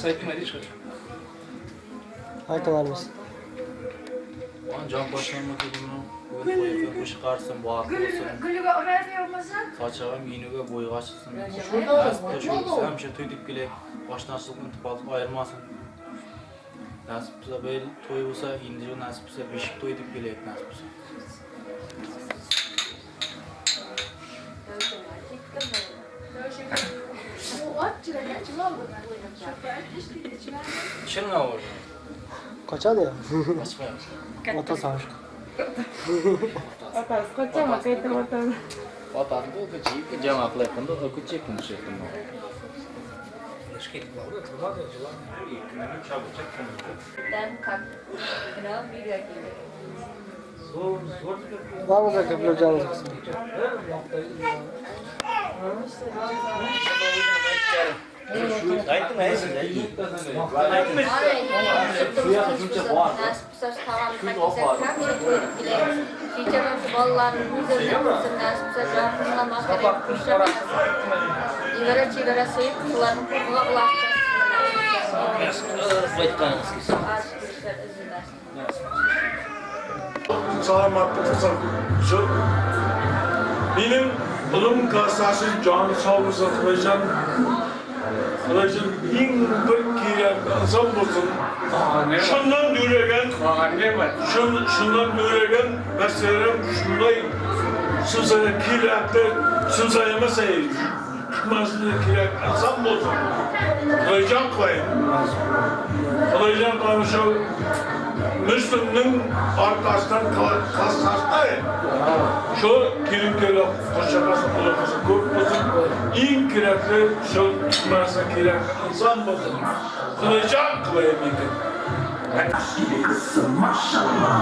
Narsa aytmaydı hiç qachon. Aytib Oğlan can başlanma kelimini bugun to'yga qo'shiq qarsin, baxtli bo'lsin. Gülüge uraymayapmiz. Sochig'im yeniga bo'yga ochilsin. Nasib qilsa shu hamisha to'y deb kelaylik. Oshnachilikni ittifoqlik ayirmasin. Nasib qilsa bu yil to'y bo'lsa, endi nasib qilsa beshik to'y deb kelaylik nasib qilsa. Tushunma o'zi. Qochadi ya. Qochmayapti. Otasi oshiq. Otasi qochaman qaytib otasi. Otasi o'kichi jama qilayotganda o'kichi tushyapti. Barmız aka canınız qilsin. Nasip bo'lsa shu tog'amiz kelsak, hamisha to'yib kelaylik. Kechaman shu bolalarni huzurida bo'lsin, nasip bo'lsa jonimizdan oxiri qo'sha Evara chevara so'yib, ularni qo'lga uloqtirsin. Aytganingiz kelsin. Salamatlı olsun. Şu benim ulum kasası can sağ olsun Xudojon. Xudojon eng bir kerak inson bo'lsin. Shundan yuragan, shundan yuragan narsalarım shunday shunday kerakli, shunday emas, Tutmasını kerak inson bo'lsin. Xudojon qo'ying. Xudojon qo'ying shu Müslüm'nün arkasından kasasına şu kelin kelin qo'shaqasi qulog'isi ko'p bo'lsin. Eng kerakli shu tutmasi kerak inson bo'lsin. Xudojon qilayim ekan. Maşallah.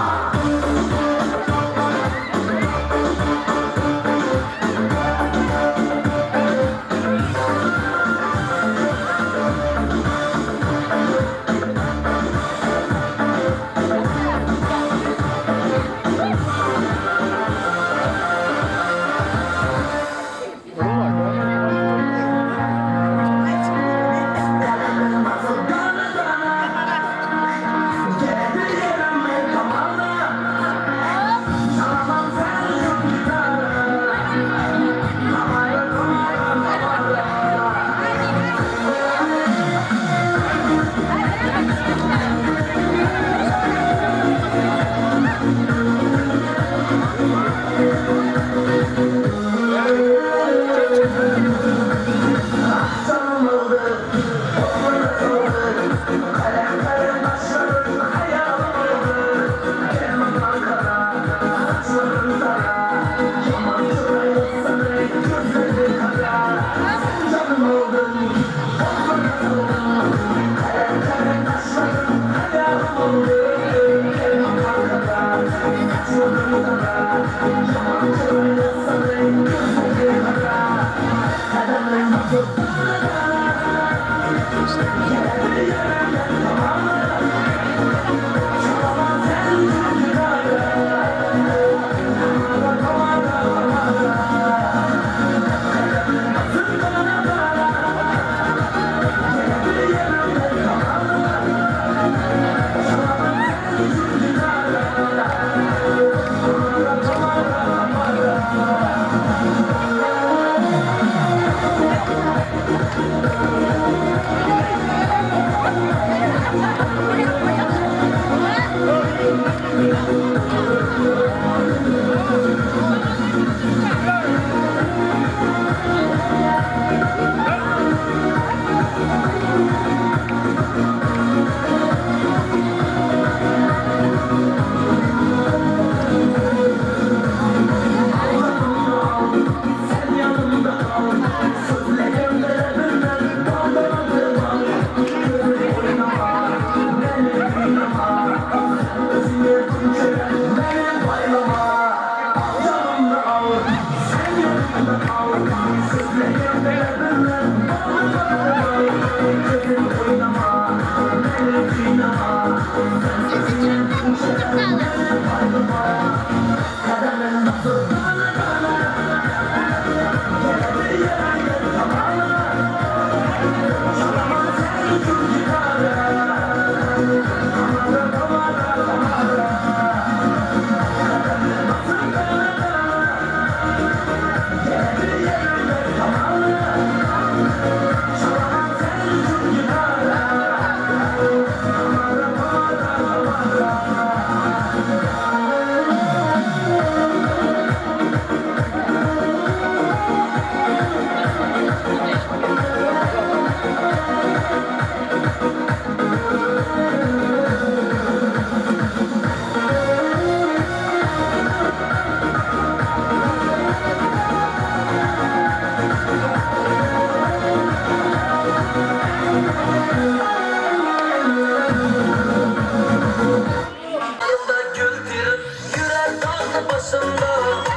Yanımda gül terip Yürer dağ başında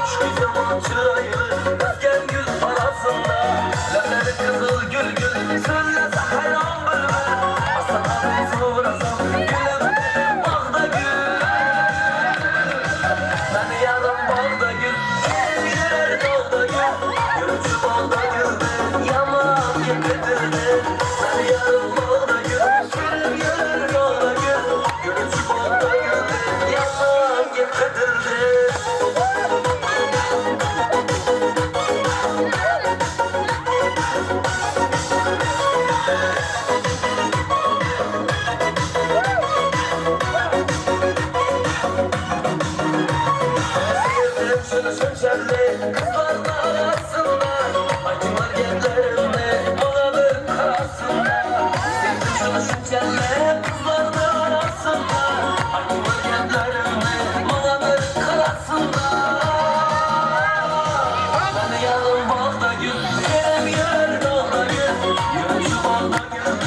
Şu zaman çıraylı Ötken gül arasında Lebleri kızıl gül gül Söylese hayran bülbül Aslanım sorasam Gülüm benim bağda gül Beni yarım bağda gül Gel yürer dağda gül Gülçü bağda güldü Yaman getirdi Beni yarım bağda gül Gülüm yürer dağda gül Gülçü bağda güldü Yaman getirdi Sevdim şunu şemşerli kızların arasında Aytılar geplerimni bana bir karasında Sevdim şunu şemşerli kızların arasında Aytılar geplerimni bana bir karasında Beni yarım bağda gül, yerim yer dağda gül Yürüyüşü bağda gül,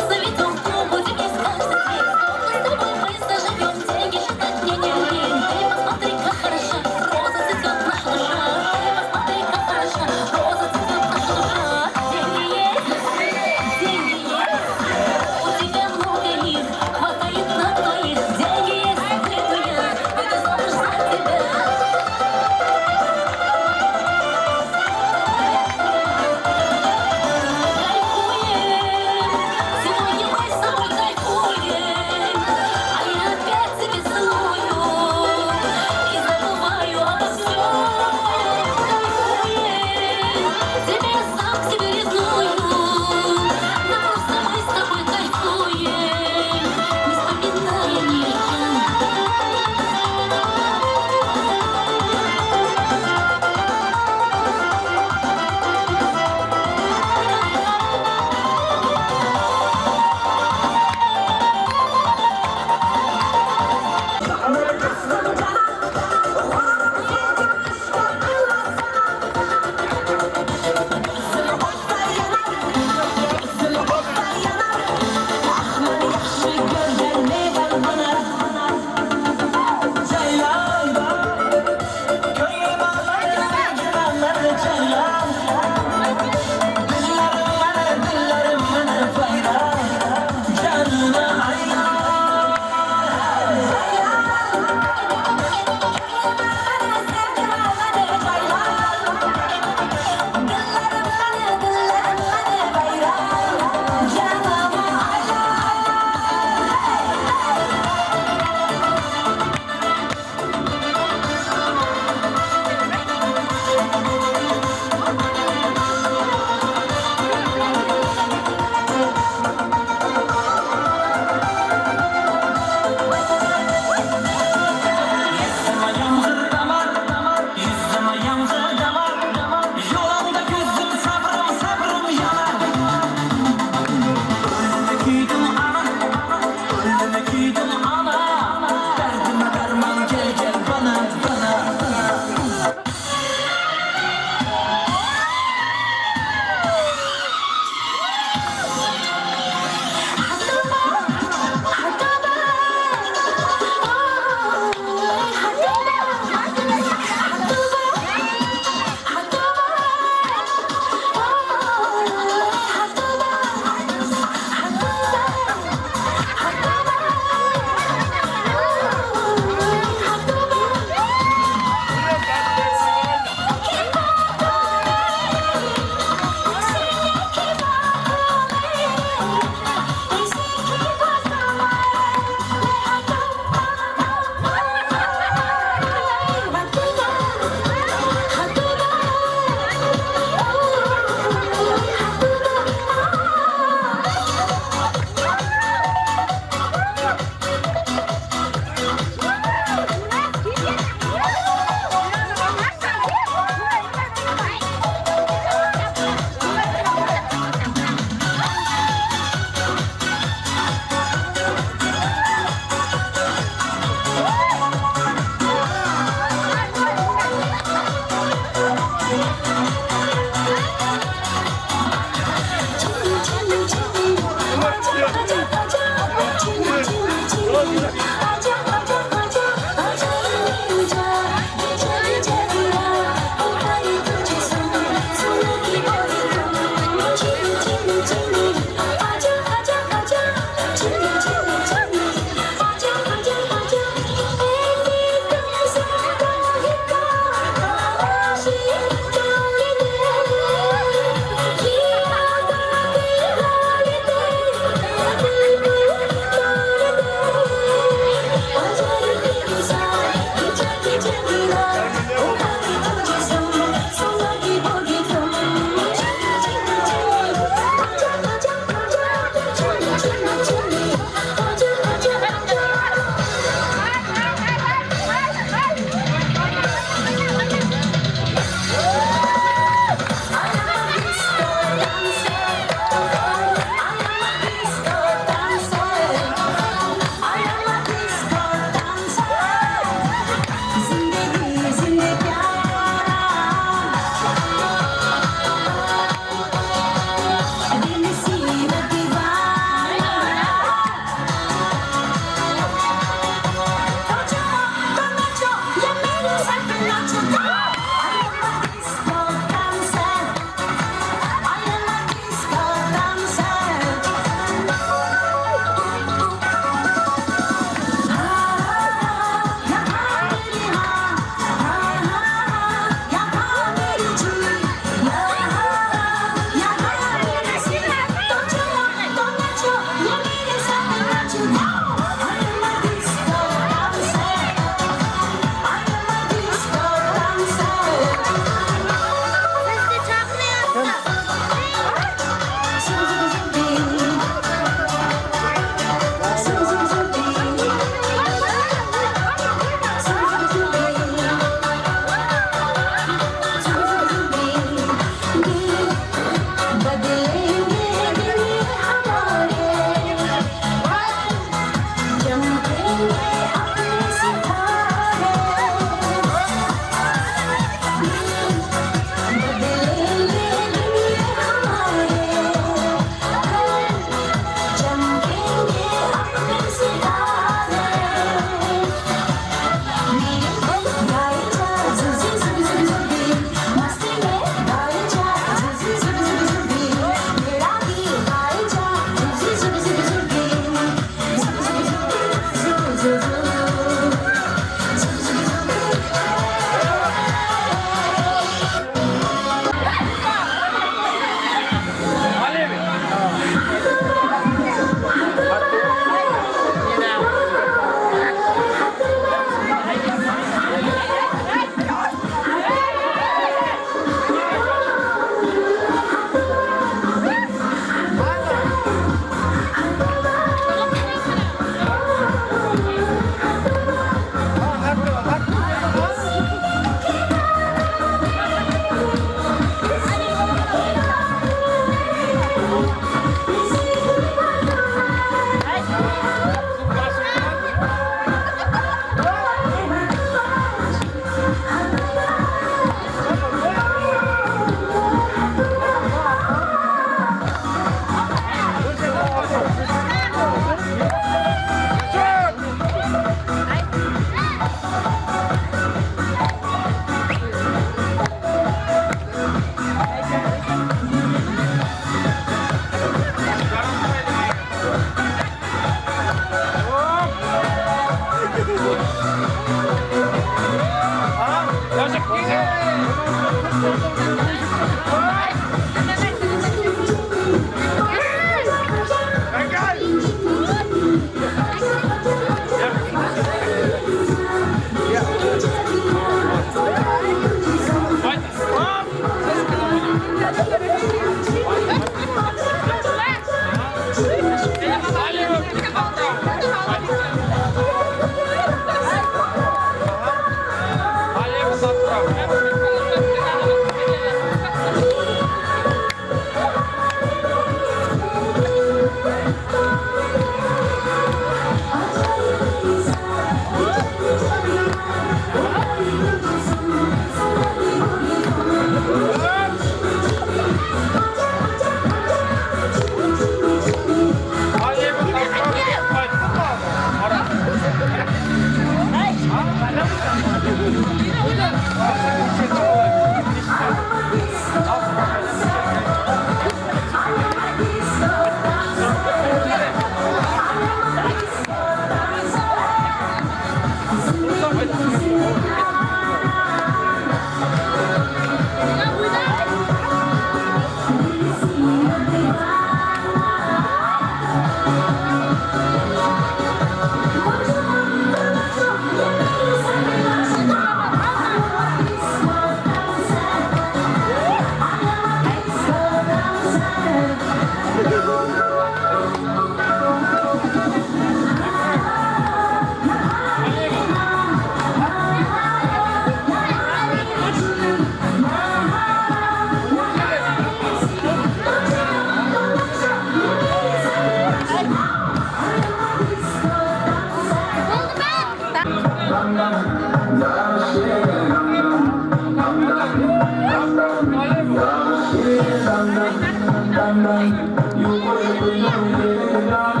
Sen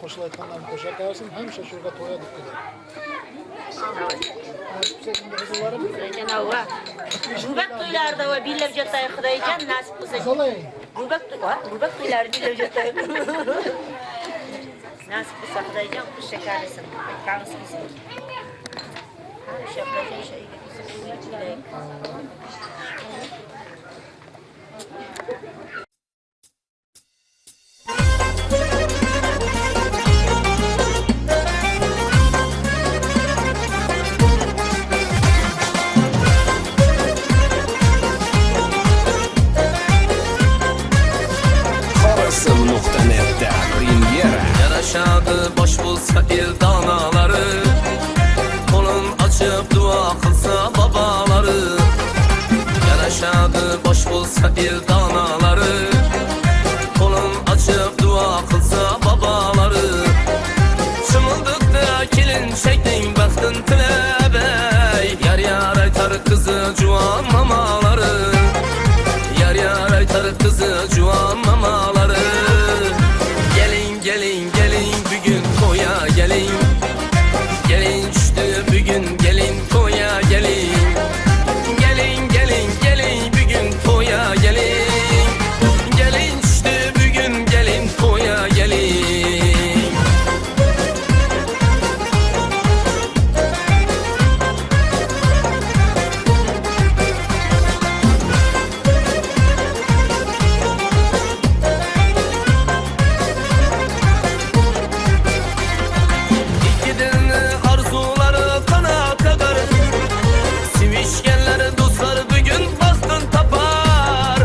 Qo'shila qo'sha qarsin, hamisha shularga to'ya deb keladi. Nasib bo'lsa endi qizlarim. Xudoyjon avva. G'urbak to'ylarida va billab jatay Xudoyjon nasib qilsa. G'urbak to'y, g'urbak to'ylari billab jatay. Nasib qilsa Xudoyjon qo'sha qarisin, qarisin qilsin. Hamisha Xudoyjon shu uyga kelsin, uyga Xorazm.netda premyera. Yarashadi bosh bo'lsa el donalari, qo'lin ochib duo qilsa bobolari. Yarashadi bosh bo'lsa el donalari, qo'lin ochib duo qilsa bobolari. Chimildiqda kelinchakning baxtin tilab, ey, yar yar aytar qizi juvon mamalari. Yar yar aytar qizi juvon mamalari. Gelin gelin gelin bugün to'ya gelin. Gelin tushdi bugün gelin to'ya gelin. Gelin gelin gelin bugün to'ya gelin. Gelin tushdi bugün gelin to'ya gelin. Ikki dilni arzulari qanot qaqar, sevishganlar do'stlar bugun baxtin topar.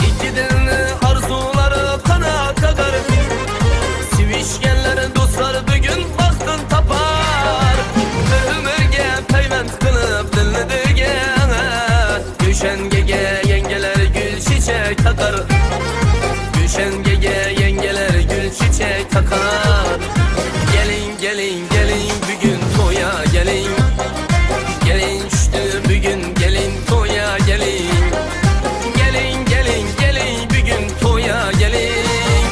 Ikki dilni arzulari qanot qaqar, sevishganlar do'stlar bugun baxtin topar. Bir umrga payvand qilib dilni dilga, Gulshanga yangalar gul chechak taqar. Gulshanga yangalar gul chechak taqar. Gelin gelin gelin bugün to'ya gelin. Gelin tushdi bugün gelin to'ya gelin. Gelin gelin gelin bugün to'ya gelin.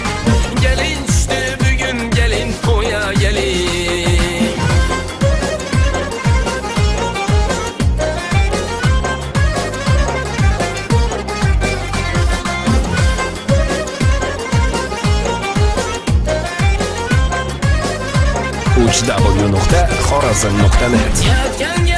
Gelin tushdi bugün gelin to'ya gelin. www.xorazm.net Yotganga